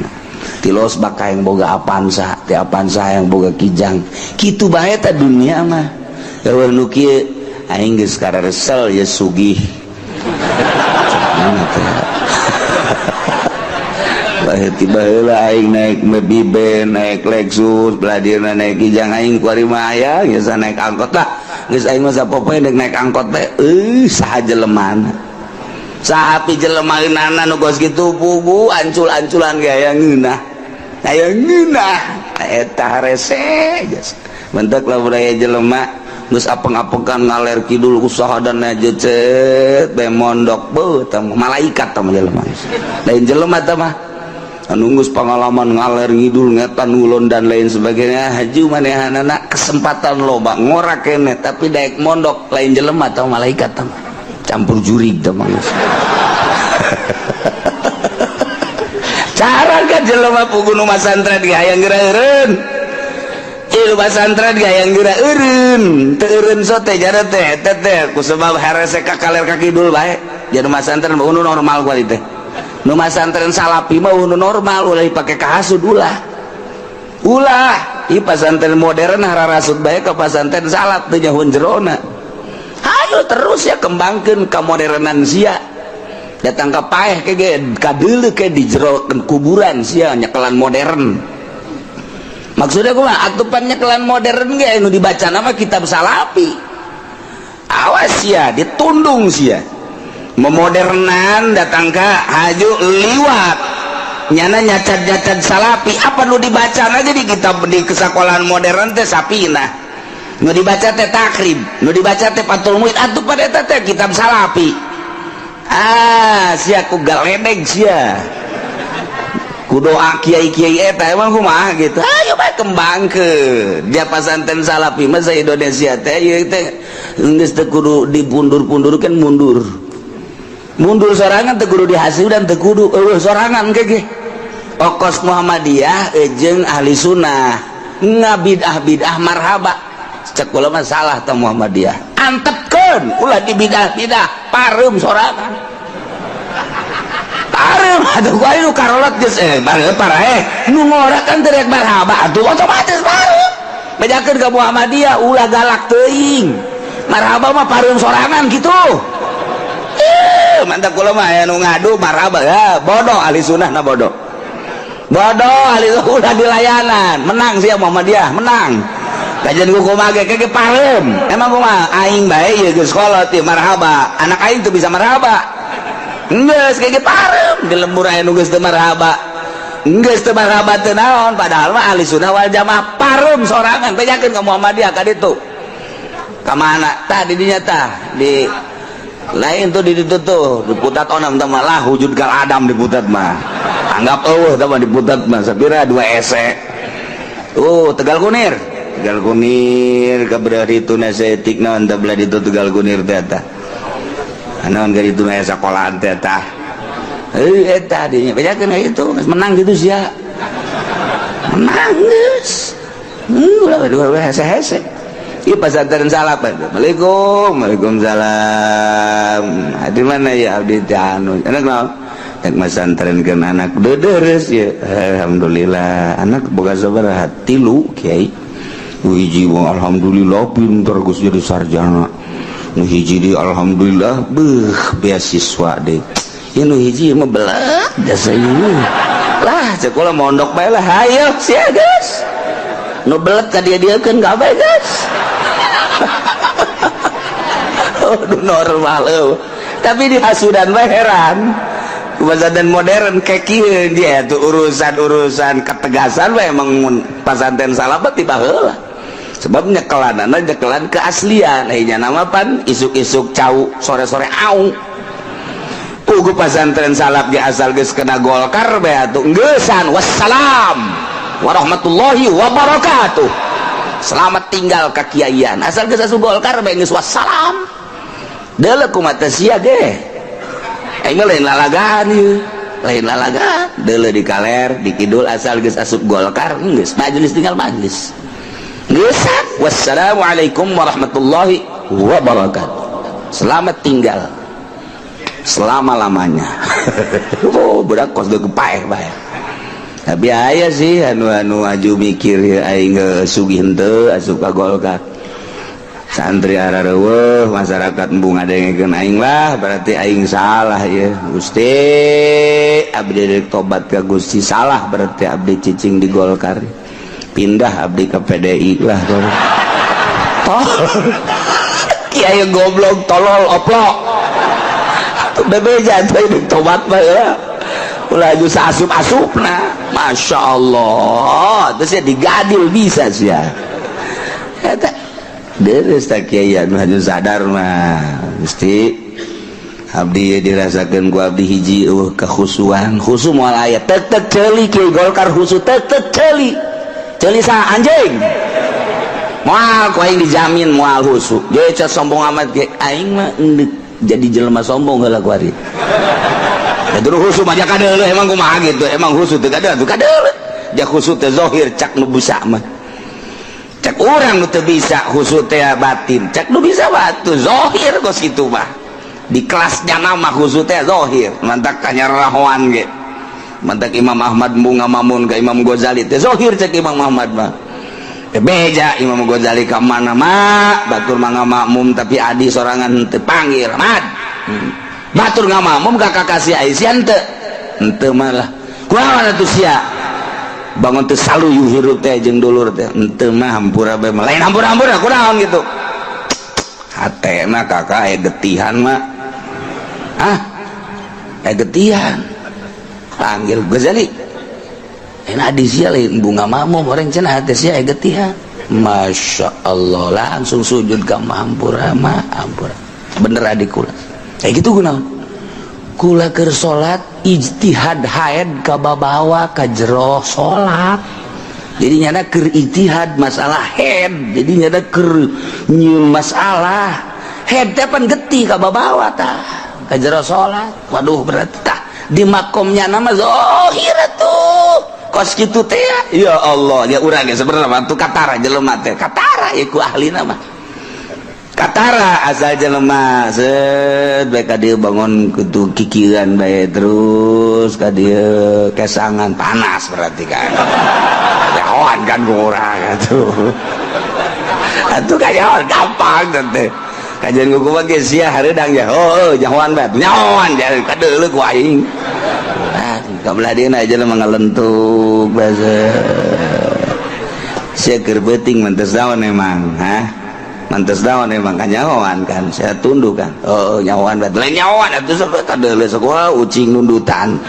Ti losbak hayang boga Avanza, ti Avanza hayang boga Kijang. Kitu bae teh dunia mah. Eueuh nu kieu aing geus kararesel ya sugih. Mana teh? Tiba heula aing naik Mobil, naik Lexus, belah dieuna naik Kijang, aing kuari mah aya geus naik angkot lah. Geus aing mah sapopoe deuk naik angkot teh, euy, saha jelemana? Saha pi jelemaeunana nu kos kitu pugu ancul-anculan ge aya ngeunah. Aya ngeunah eta harese geus. Bentek lah budaya jelema geus apeng-apengan ngaler kidul usaha dan cet bae mondok beuh tah malaikat tah jelema. Lain jelema tah mah anu geus pengalaman ngaler ngidul ngetan ngulon dan lain sebagainya, haju manehanana kesempatan loba ngora kene tapi daek mondok lain jelema tah, malaikat tah, campur jurig tah mah. Cara kan jelema pugu nu masantren ge hayang geura eureun. Ieu pasantren ge hayang geura eureun, teu eureun sote jara teh eta teh ku sebab harese ka kaler ka kidul bae. Jadi masantren mah nu normal kuali teh. Nu masantren salapi mah nu normal, ulah dipake kahasud ulah. Ulah, ieu pasantren modern hararasud bae ka pasantren salaf teu nyahoan jerona. Hayu terus ya kembangkeun kamodernan sia. Datang ka paeh ke ge kadeuleu ke di jero kuburan sia nyekelan modern. Maksudnya kumaha? Atupan nyekelan modern ge nu dibaca nama kitab salapi. Awas sia, ditundung sia. Memodernan datang ka haju liwat nyana nyacat-nyacat salapi, apa nu dibaca aja di kitab di kesekolahan modern teh sapina, nu dibaca teh Takrib, nu dibaca teh Fathul Muin, atuh pada eta teh kitab salapi. Ah, sia ku galedeg sia ku doa kiai-kiai eta emang kumaha gitu. Ayo bae kembangkeun dia pasantren salapi mah sa Indonesia teh ieu teh geus teu kudu dipundur-pundurkeun, mundur mundur sorangan teu kudu dihasil dan teu kudu eueuh sorangan ge okos Muhammadiyah jeung ahli sunnah ngabidah bidah marhaba. Cek kula mah salah teh Muhammadiyah, antepkeun ulah dibidah-bidah, pareum sorangan, pareum atuh ku aing nu karolot geus paraeh nu ngora kan teu rek marhaba atuh otomatis pareum. Bejakeun ka Muhammadiyah ulah galak teuing, marhaba mah pareum sorangan gitu. Mantap kula mah aya nu ngadu marhaba ya bodoh ahli sunnah na, bodoh bodoh ahli ulah dilayanan, menang sih Muhammadiyah menang. Kajian ku kumaha ge ge pareum emang kumaha aing bae ieu geus kolot ieu marhaba, anak aing teu bisa marhaba geus ge pareum di lembur aya nu geus teu marhaba, geus teu marhaba teu naon, padahal mah ahli sunnah wal jamaah pareum sorangan. Bejakeun ka Muhammadiyah ka ditu ka mana tah di dinya tah di lain tuh di ditu tuh diputat onam tah mah lah wujud gal adam diputat mah anggap eueuh tah mah diputat mah sapira dua ese. Oh, Tegal Kunir, Tegal Kunir ka belah ditu na saeutik naon tah belah ditu Tegal Kunir teh tah naon ka ditu na sakolahan teh tah eta dinya bejakeun ka itu menang gitu sia menang geus ulah dua hese-hese. Ieu pasantren salaf. Assalamualaikum. Waalaikumsalam. Di mana ya abdi teh anu? Anak naon? Rek masantrenkeun anak deudeures ya. Alhamdulillah. Anak boga sabaraha? Tilu, Kiai. Nu hiji mah alhamdulillah pinter geus jadi sarjana. Nu hiji di alhamdulillah beuh beasiswa deui. Ieu nu hiji mah belet jasa ieu. Lah cek kula mondok bae lah hayo sia geus. Nu belet ka dia-dieukeun gawe geus. Oh, normal eueuh. Tapi di hasudan mah heran. Pesantren modern kayak kieu dia tuh urusan-urusan ketegasan mah emang mun pasantren salaf mah tiba heula. Sebab nyekelanana nyekelan keaslian. Nya nama pan isuk-isuk cau, sore-sore au. Pugu pesantren salaf ge asal geus kena Golkar bae atuh geusan, wassalam warahmatullahi wabarakatuh, selamat tinggal kakiaian. Asal geus asup Golkar bae geus wassalam. Deuleu kumaha sia ge, aing mah lain lalagaan ieu, lain lalagaan. Deuleu di kaler, di kidul, asal geus asup Golkar geus majelis tinggal majelis, geusan, wassalamualaikum warahmatullahi wabarakatuh, selamat tinggal selama-lamanya. Oh, budak kos geus paeh bae. Tapi aya sih anu anu aju mikir ya, aing sugih henteu asup ka Golkar, santri arareuweuh, masyarakat embung ngadengekeun aing lah, berarti aing salah ya. Gusti, abdi rek tobat ka Gusti, salah berarti abdi cicing di Golkar, pindah abdi ke PDI lah. Tol kiai goblok, tolol, oplok, bebeja tuh tobat mah ya ulah aju asup-asupna. Masya Allah, terus ya digadil bisa sih ya. Eta deres tak kiai anu haju sadar mah. Gusti, abdi dirasakeun ku abdi hiji eueuh kekhusuan, khusu moal aya. Tek tek ceuli kiai Golkar khusu, tek tek ceuli ceuli sa anjing, moal ku aing dijamin moal khusu. Ge sombong amat ge aing mah endek jadi jelema sombong heula ku ari. Ya dulu khusu mah kadeuleuh emang kumaha gitu, emang khusu teu kadeuleuh, teu kadeuleuh. Ja khusu teh zahir cak nu bisa mah. Cak urang nu teu bisa khusu teh batin, cak nu bisa batu zahir kos kitu mah. Di kelasnya nama khusu teh zahir, mantak kanyarahoan ge. Mantak Imam Ahmad bunga mamun ke Imam Ghazali teh zahir cak Imam Ahmad mah. Beja Imam Ghazali ka mana mah batur mah makmum tapi adi sorangan teu panggil Mad. Batur ngamakmum ka kakasih Aisyah henteu henteu malah kumaha atuh sia bangun teu saluyu hirup teh jeung dulur teh henteu mah, hampura bae mah, lain hampura-hampura kunaon gitu hatena kakak aya getihan mah, ah aya getihan. Panggil Ghazali. Enak di sia lain bunga makmum orang cenah hati sia aya getihan. Masya Allah, langsung sujud ka hampura mah, hampura bener adik kula kayak gitu. Kunaon kula keur salat ijtihad haid kababawa ka jero salat, jadi nyana keur ijtihad masalah haid, jadi nyana keur nyieun masalah haid teh pan getih kababawa tah ka jero salat. Waduh, berarti tah di makomnya nama zahir tuh kos kitu teh. Ya Allah, ya urang ge sebenarnya mah tuh katara jelema teh, katara ya ku ahlina mah katara. Asal jelema set bae ka dieu bangun kudu kikiran bae terus ka dieu kesangan panas, berarti kan nyahoan kan ku urang atuh atuh kanyahoan gampang teh. Kajian ku mah ge sia hareudang ya, oh nyahoan bae, nyahoan jadi kadeuleu ku aing. Ah, kabelah dieuna jelema ngalentuk basa sia keur beuting mantes naon emang, ha mantes naon emang kanyahoan kan saya tunduk kan. Oh, nyahoan bae, lain nyahoan atuh sok kadeuleu sok wah ucing nundutan,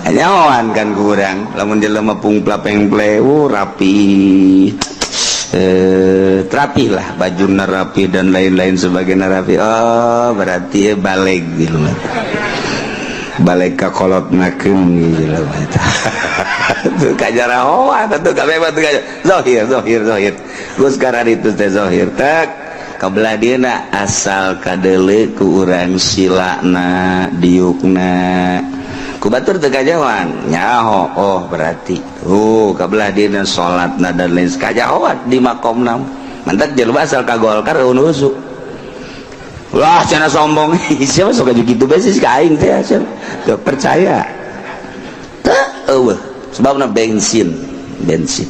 nyahoan kan kurang. Lamun jelema pungpla pengple rapi, rapi lah, baju rapi dan lain-lain sebagainya rapi, oh berarti balik gitu, balik ka kolot nakeun gitu. Tuh kajarahoan tuh kabeh mah tuh zahir zahir zahir. Geus itu teh zahir tek kabelah dieuna asal kadeuleu ku urang silana diukna ku batur teu kajahoan nyaho, oh berarti oh kabelah dieuna salatna dan lain kajahoan di makomna. Mantak jelema asal ka Golkar eueuh. Wah, cenah sombong. Siapa sok aju kitu bae sih ka aing teh, siapa teu percaya teu eueuh sebabna bensin bensin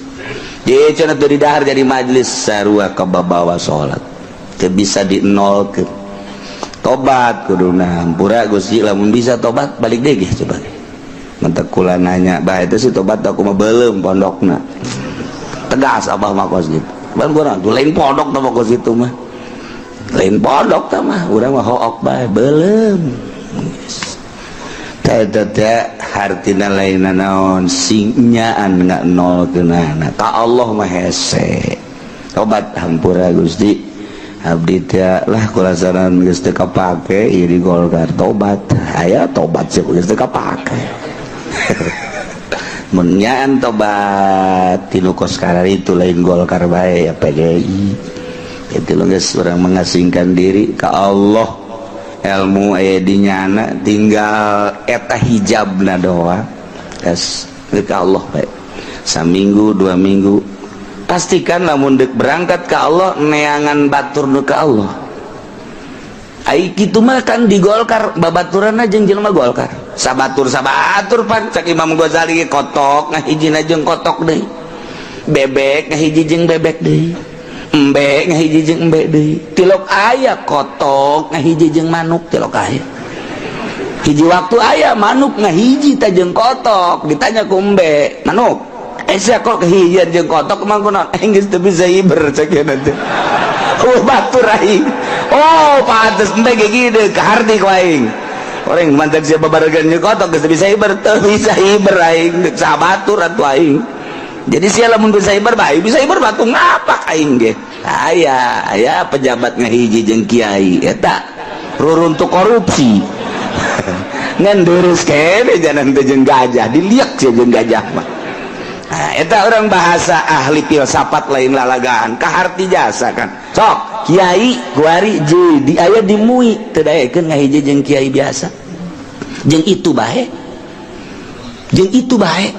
di cenah teu didahar jadi majelis sarua kababawa salat teu bisa di nolkeun. Tobat kuduna, hampura Gusti lamun bisa tobat balik deui ge coba. Mantak kula nanya bah itu sih tobat aku mah belum pondokna tegas abah mah kos gitu. Ban kurang tuh lain pondok tah kos itu mah, lain pondok tah mah, urang mah hook bae belum teh teh hartina lain naon singnyaan nggak nol kenana ka Allah mah hese. Tobat, hampura Gusti. Abdi teh lah kulasaran geus teu kapake ieu di Golkar, tobat. Aya tobat sih, geus teu kapake. Mun nyaan tobat tinu kos itu lain Golkar bae ya, PDI itu geus urang mengasingkan diri ke Allah. Ilmu aya di nyana, tinggal eta hijabna doa. Geus ke Allah bae saminggu 2 minggu, pastikan lamun dek berangkat ke Allah, neangan batur nu ke Allah. Ai kitu mah kan di Golkar babaturanna jeung jelema Golkar, sabatur sabatur. Pan cak Imam Ghazali, kotok ngahijina jeung kotok deui, bebek ngahiji jeung bebek deui, embe ngahiji jeung embe deui. Tilok aya kotok ngahiji jeung manuk, tilok aya hiji waktu aya manuk ngahiji ta jeung kotok. Ditanya ku embe, "Manuk, eh, kok kehijian jeung kotok emang kunaon?" "Eh, geus teu bisa hiber," cek nanti. "Oh, batur aing." "Oh, pantes embe ge kieu kaharti ku aing. Orang mantap siapa barengan jeung kotok, geus teu bisa hiber, teu bisa hiber aing, deuk sabatur atuh aing." Jadi sia lamun bisa hiber bae, bisa hiber batu ngapak aing ge. Aya aya pejabat ngahiji jeung kiai, eta ruruntuk korupsi. Ngan deres kene jalan teh jeung gajah, diliak sia jeung gajah mah. Nah, eta orang bahasa ahli filsafat, lain lalagaan, kaharti jasa kan. Sok kiai kuari di aya di MUI teu daekeun ngahiji jeung kiai biasa. Jeung itu bae. Jeung itu bae.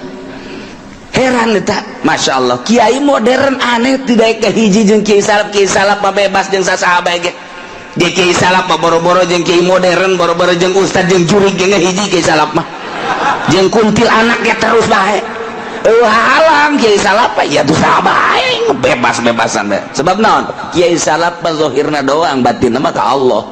Heran eta, Masya Allah, kiai modern aneh tidak kahiji jeung kiai salaf. Kiai salaf mah bebas jeung sasaha bae ge. Di kiai salaf mah boro-boro jeung kiai modern, boro-boro jeung ustad, jeung jurig ge ngahiji kiai salaf mah. Jeung kuntil anaknya terus bae. Halang kiai salaf ya tuh bae, bebas-bebasan bae. Sebab naon? Kiai salaf mah zahirna doang, batinna mah ka Allah.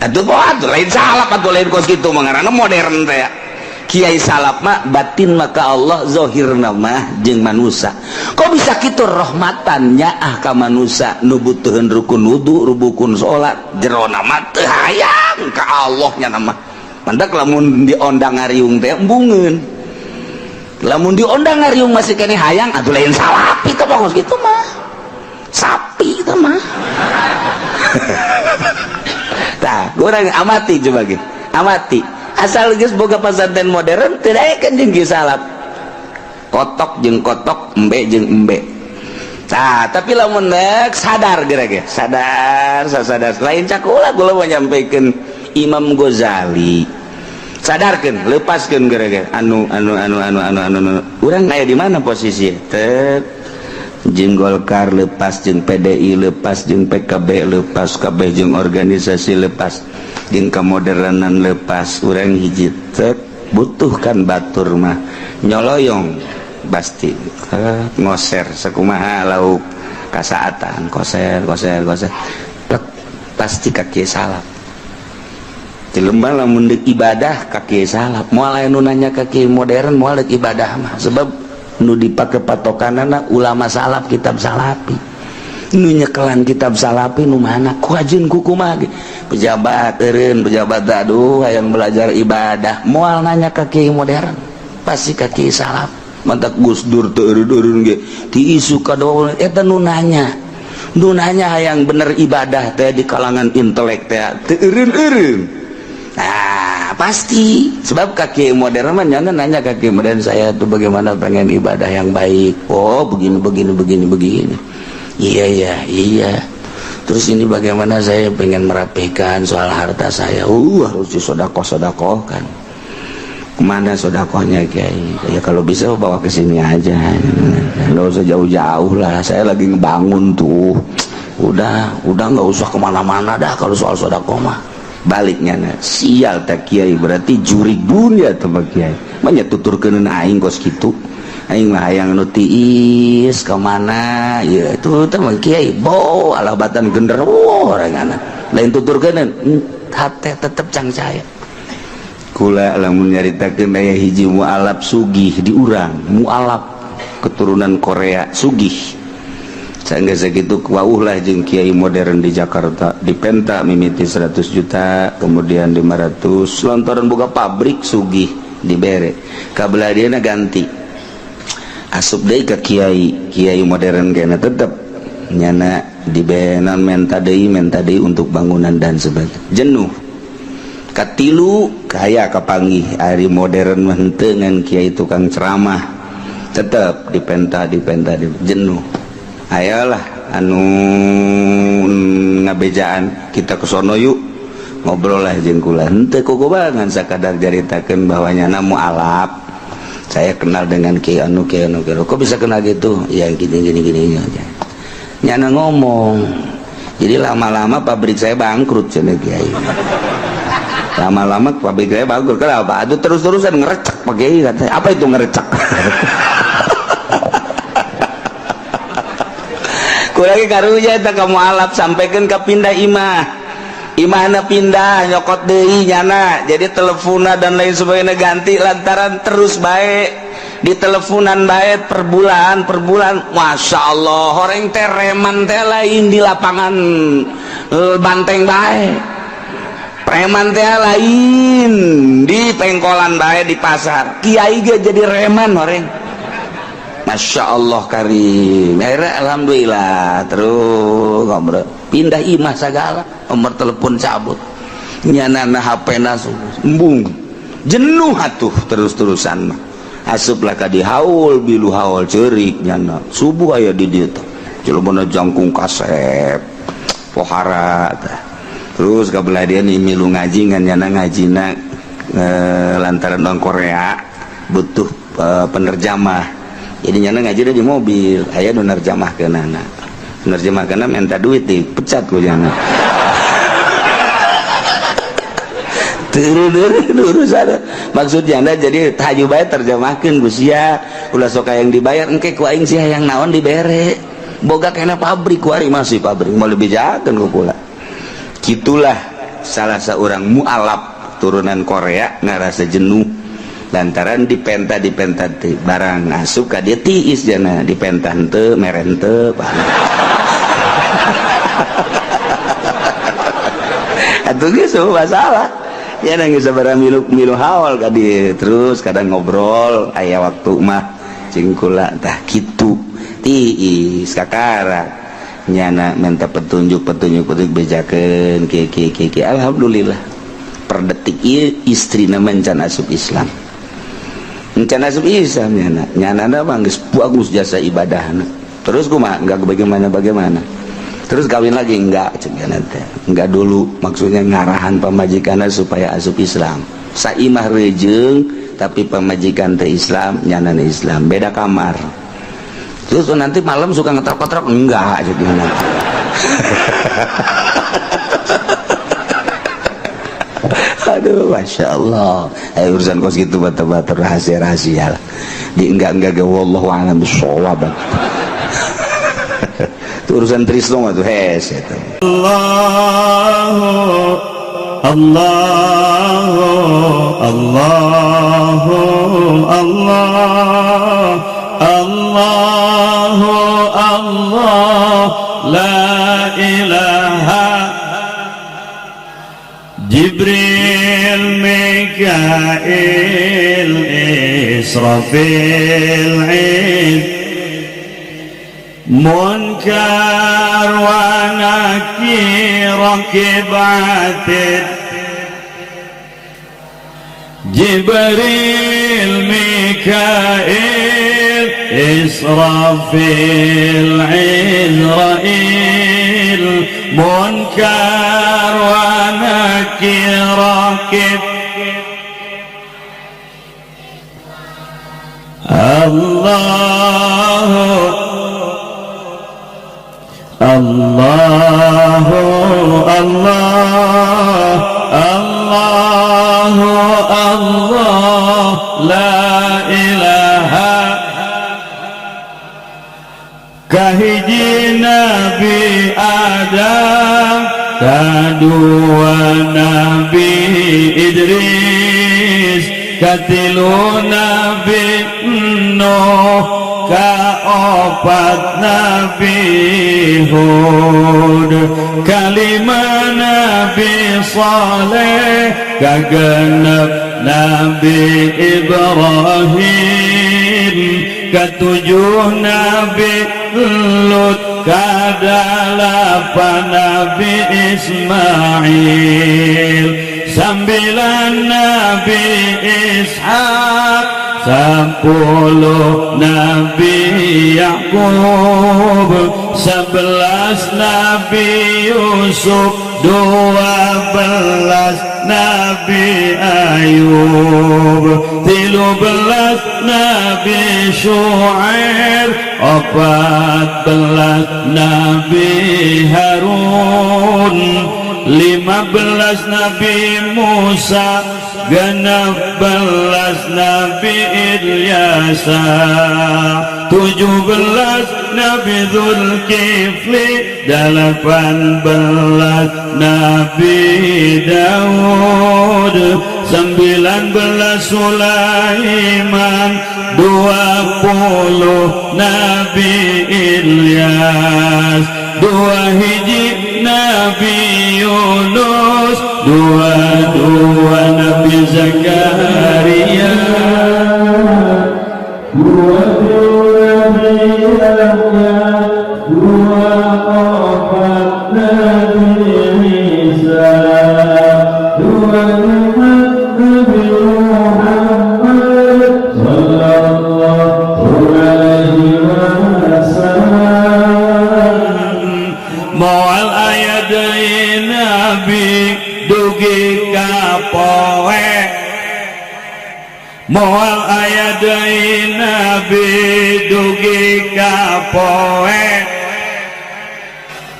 Atuh atuh lain salaf atuh, lain kos kitu mah ngaranna modern teh. Kiai salaf mah batin mah ka Allah, zahirna mah jeung manusia. Kok bisa kitu? Rahmatannya ah ka manusia nu butuheun rukun wudu, rukun salat, jerona mah teu hayang ka Allah nya nama. Mantak lamun diondang ngariung teh embungeun. Lamun diondang ngariung masih kene hayang atuh lain salapi teh pokos gitu mah, sapi itu mah. Tah, kurang amati, coba gitu amati. Asal geus boga pesantren modern tidak kan jeung kieu salaf, kotok jeung kotok, embe jeung embe. Tah, tapi lamun nek sadar geura ge sadar, sadar lain cakula. Kula mau nyampaikan Imam Ghazali, sadarkan, lepaskan gara-gara anu anu anu anu anu anu anu urang aya di mana posisi tet. Jeung Golkar lepas, jeung PDI lepas, jeung PKB lepas, KB jeung organisasi lepas, jeung kemodernan lepas. Urang hiji tet, butuhkan batur mah nyoloyong pasti ngoser sakumaha lauk kasaatan, koser koser koser. Plek, pasti kaki salaf. Jelema lamun deuk ibadah ka kiai salaf, moal aya nu nanya ka kiai modern, moal deuk ibadah mah, sebab nu dipake patokanana ulama salaf, kitab salafi. Nu nyekelan kitab salafi nu mana, ku ajeun ku kumaha ge. Pejabat eureun pejabat, aduh, hayang belajar ibadah, moal nanya ka kiai modern, pasti ka kiai salaf. Mantak Gus Dur teu eureun-eureun ge ti isu ka eta nu nanya, nu nanya hayang bener ibadah teh di kalangan intelek teh teu eureun-eureun. Nah, pasti sebab kaki modern mah jangan nanya kaki modern, "Saya tuh bagaimana, pengen ibadah yang baik." "Oh, begini begini begini begini." Iya, terus ini bagaimana, saya pengen merapikan soal harta saya." "Harus disodakoh sodakoh kan." "Kemana sodakohnya, Kiai?" "Ya kalau bisa bawa ke sini aja, nggak usah jauh-jauh lah, saya lagi ngebangun tuh. Udah nggak usah kemana-mana dah kalau soal sodakoh mah." Baliknya nah, sial tak kiai, berarti juri dunia teman kiai banyak tuturkeun aing kos kitu, aing mah hayang nu tiis kemana ya itu teman kiai bo alabatan genderuwo orang lain tuturkeun hate tetep cangcaya. Kula lamun nyaritakeun aya hiji mualaf sugih di urang, mualaf keturunan Korea sugih. Sehingga segitu wauh lah jeung kiai modern di Jakarta, dipenta mimiti 100 juta, kemudian 500, lontoran buka pabrik sugih dibere. Kabelah dia ganti, asup deui ke kiai kiai modern kena tetep Nyana dibenan menta deui untuk bangunan dan sebagainya. Jenuh. Katilu kaya kapanggih ari modern mah henteu ngan kiai tukang ceramah. Tetep dipenta dipenta di, jenuh. Ayolah anu ngabejaan kita ke sono yuk, ngobrol lah jeung kula. Henteu kogobangan sakadar jaritakeun bahwa nyana mualaf. Saya kenal dengan kiai anu kiai anu kiai. Kok bisa kenal gitu? Ya gini gini gini aja. Nyana ngomong. Jadi lama-lama pabrik saya bangkrut cenah kiai. Lama-lama pabrik saya bangkrut. Kenapa? Aduh terus-terusan ngerecek Pak Kiai katanya. Apa itu ngerecek? Kurang karunya eta ka mualaf sampaikan ka pindah imah. Imahna pindah nyokot deui nyana. Jadi teleponna dan lain sebagainya ganti lantaran terus bae di teleponan bae per bulan per bulan. Masya Allah horeng teh reman teh lain di lapangan banteng bae. Preman teh lain di pengkolan bae di pasar. Kiai ge jadi reman horeng. Masya Allah karim. Akhirnya alhamdulillah terus ngobrol pindah imah segala nomor telepon cabut nyana HP na embung jenuh atuh terus-terusan mah asuplah ka di haul bilu haul ceurik nyana subuh aya di dieu teh jelema jangkung kasep pohara tah. Terus kabelah dia nih milu ngaji ngan nyana ngajina lantaran orang Korea butuh penerjamah. Jadi nyana ngaji di mobil, aya nu nerjemahkeunana. Nerjemahkeunana minta duit dipecat ku nyana. Urusan maksudnya anda jadi tahaju bae terjemahkeun ku sia, ulah sok yang dibayar engke ku aing sia yang naon dibere. Boga kena pabrik ku ari masih pabrik mau lebih jakeun ku kula. Kitulah salah seorang mualaf turunan Korea ngarasa jenuh lantaran dipenta dipenta teh barang asup ka dia tiis jana dipenta henteu mere henteu atuh geus masalah ya nang sabaraha milu milu haul ka dieu terus kadang ngobrol aya waktu mah jeung kula tah kitu tiis kakara nyana minta petunjuk petunjuk petunjuk bejakeun kieu kieu kieu alhamdulillah per detik ieu istrina mencan asup Islam. Encan asup Islam nyana nyana mah geus bagus jasa ibadahna. Terus kumaha enggak bagaimana bagaimana. Terus kawin lagi enggak cek nyana teh. Enggak dulu maksudnya ngarahan pamajikanna supaya asup Islam. Saimah rejeung tapi pamajikan teh Islam nyana Islam beda kamar. Terus nanti malam suka ngetrok-ngetrok enggak cek nyana. Aduh, Masya Allah. Urusan kos gitu batu-batu rahasia-rahasia lah. Di enggak-enggak ge wallahu a'lam bissawab. Itu urusan Trisno mah tuh hes itu. Allahu Allahu Allahu Allah Allahu Allah la ilaha Jibril Mikail Israfil Id Munkar wa Nakir Rakib Atid Jibril Mikail Israfil Izrail Munkar wa Nakir Rakib Allahu Allahu Allah Allahu Allah la ilaha kahiji Nabi Adam kadua Nabi Idris katilu Nabi Nuh kaopat Nabi Hud kalima Nabi Saleh kagenep Nabi Ibrahim ketujuh Nabi Lut, kadalapan Nabi Ismail, 9 Nabi Ishak, 10 Nabi Yakub, 11 Nabi Yusuf, 12 Nabi Ayub, 13 Nabi Shu'aib, 14 Nabi Harun, 15 Nabi Musa, 16 Nabi Ilyasa, 17 Nabi Zulkifli, 18 Nabi Daud, 19 Sulaiman, 20 Nabi Ilyas, 2 hiji Nabi Yunus, 22 Nabi Zakaria, 2 Nabi Yahya, 24 Nabi Isa, 25 Nabi Muhammad sallallahu alaihi wasallam. Moal aya deui nabi dugi ka poe, moal aya deui nabi dugi ka poe.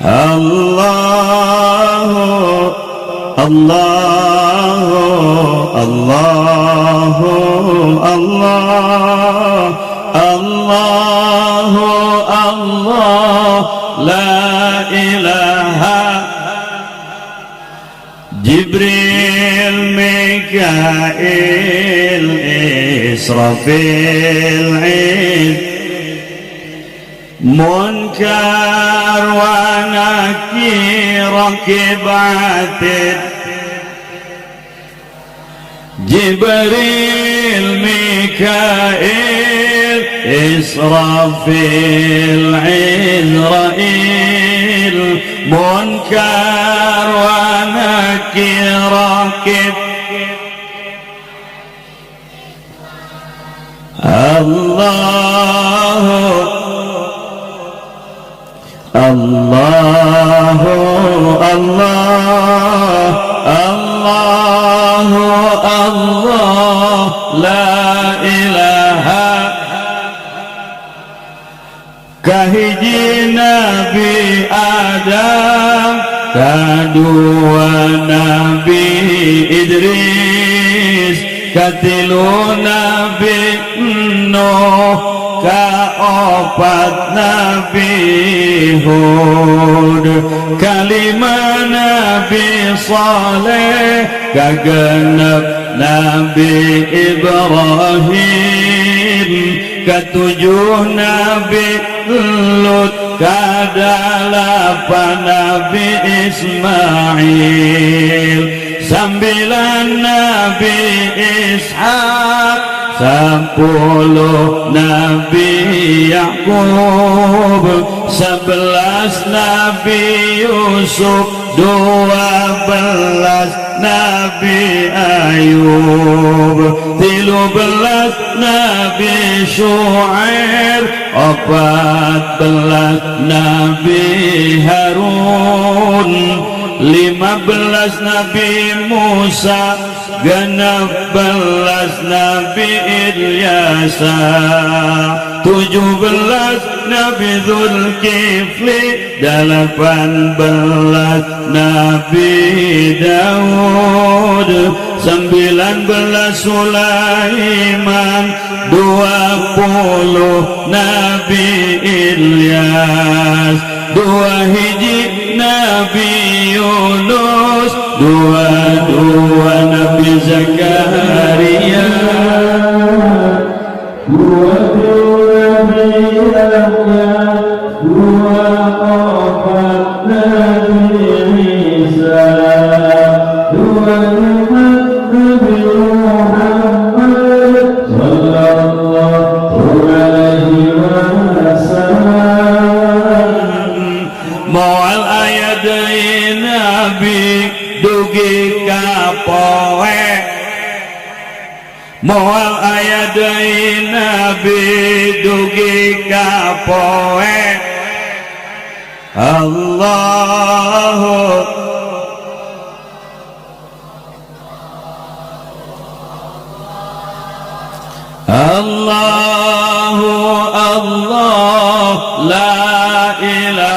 Allahu Allahu Allahu Allah Allahu Allah la ilaha. Jibril, Mikail, Israfil, Munkar wa Nakir, Rakib Atid, Jibril, Mikail, Israfil, Izrail, Munkar wa Nakir, Rakib. Allahu Allahu Allah Allahu Allah la ilaha. Kahiji Nabi Adam, kadua Nabi Idris, katilu Nabi Nuh, kaopat Nabi Hud, kalima Nabi Saleh, kagenep Nabi Ibrahim, ketujuh Nabi Lut, kadalapan Nabi Ismail, 9 Nabi Ishak, 10 Nabi Yakub, 11 Nabi Yusuf, 12 Nabi Ayub, 13 Nabi Shu'aib, 14 Nabi Harun, 15 Nabi Musa, 16 Nabi Ilyasa, 17 Nabi Zulkifli, 18 Nabi Daud, 19 Sulaiman, 20 Nabi Ilyas, 2 hiji Nabi Yunus, 22 Nabi Zakaria, 2 Nabi Yahya, 24 Nabi Isa, 25 Nabi Muhammad sallallahu alaihi wasallam. dugi ka poe moal aya deui nabi dugi ka poe Allahu Allahu Allah la ilaha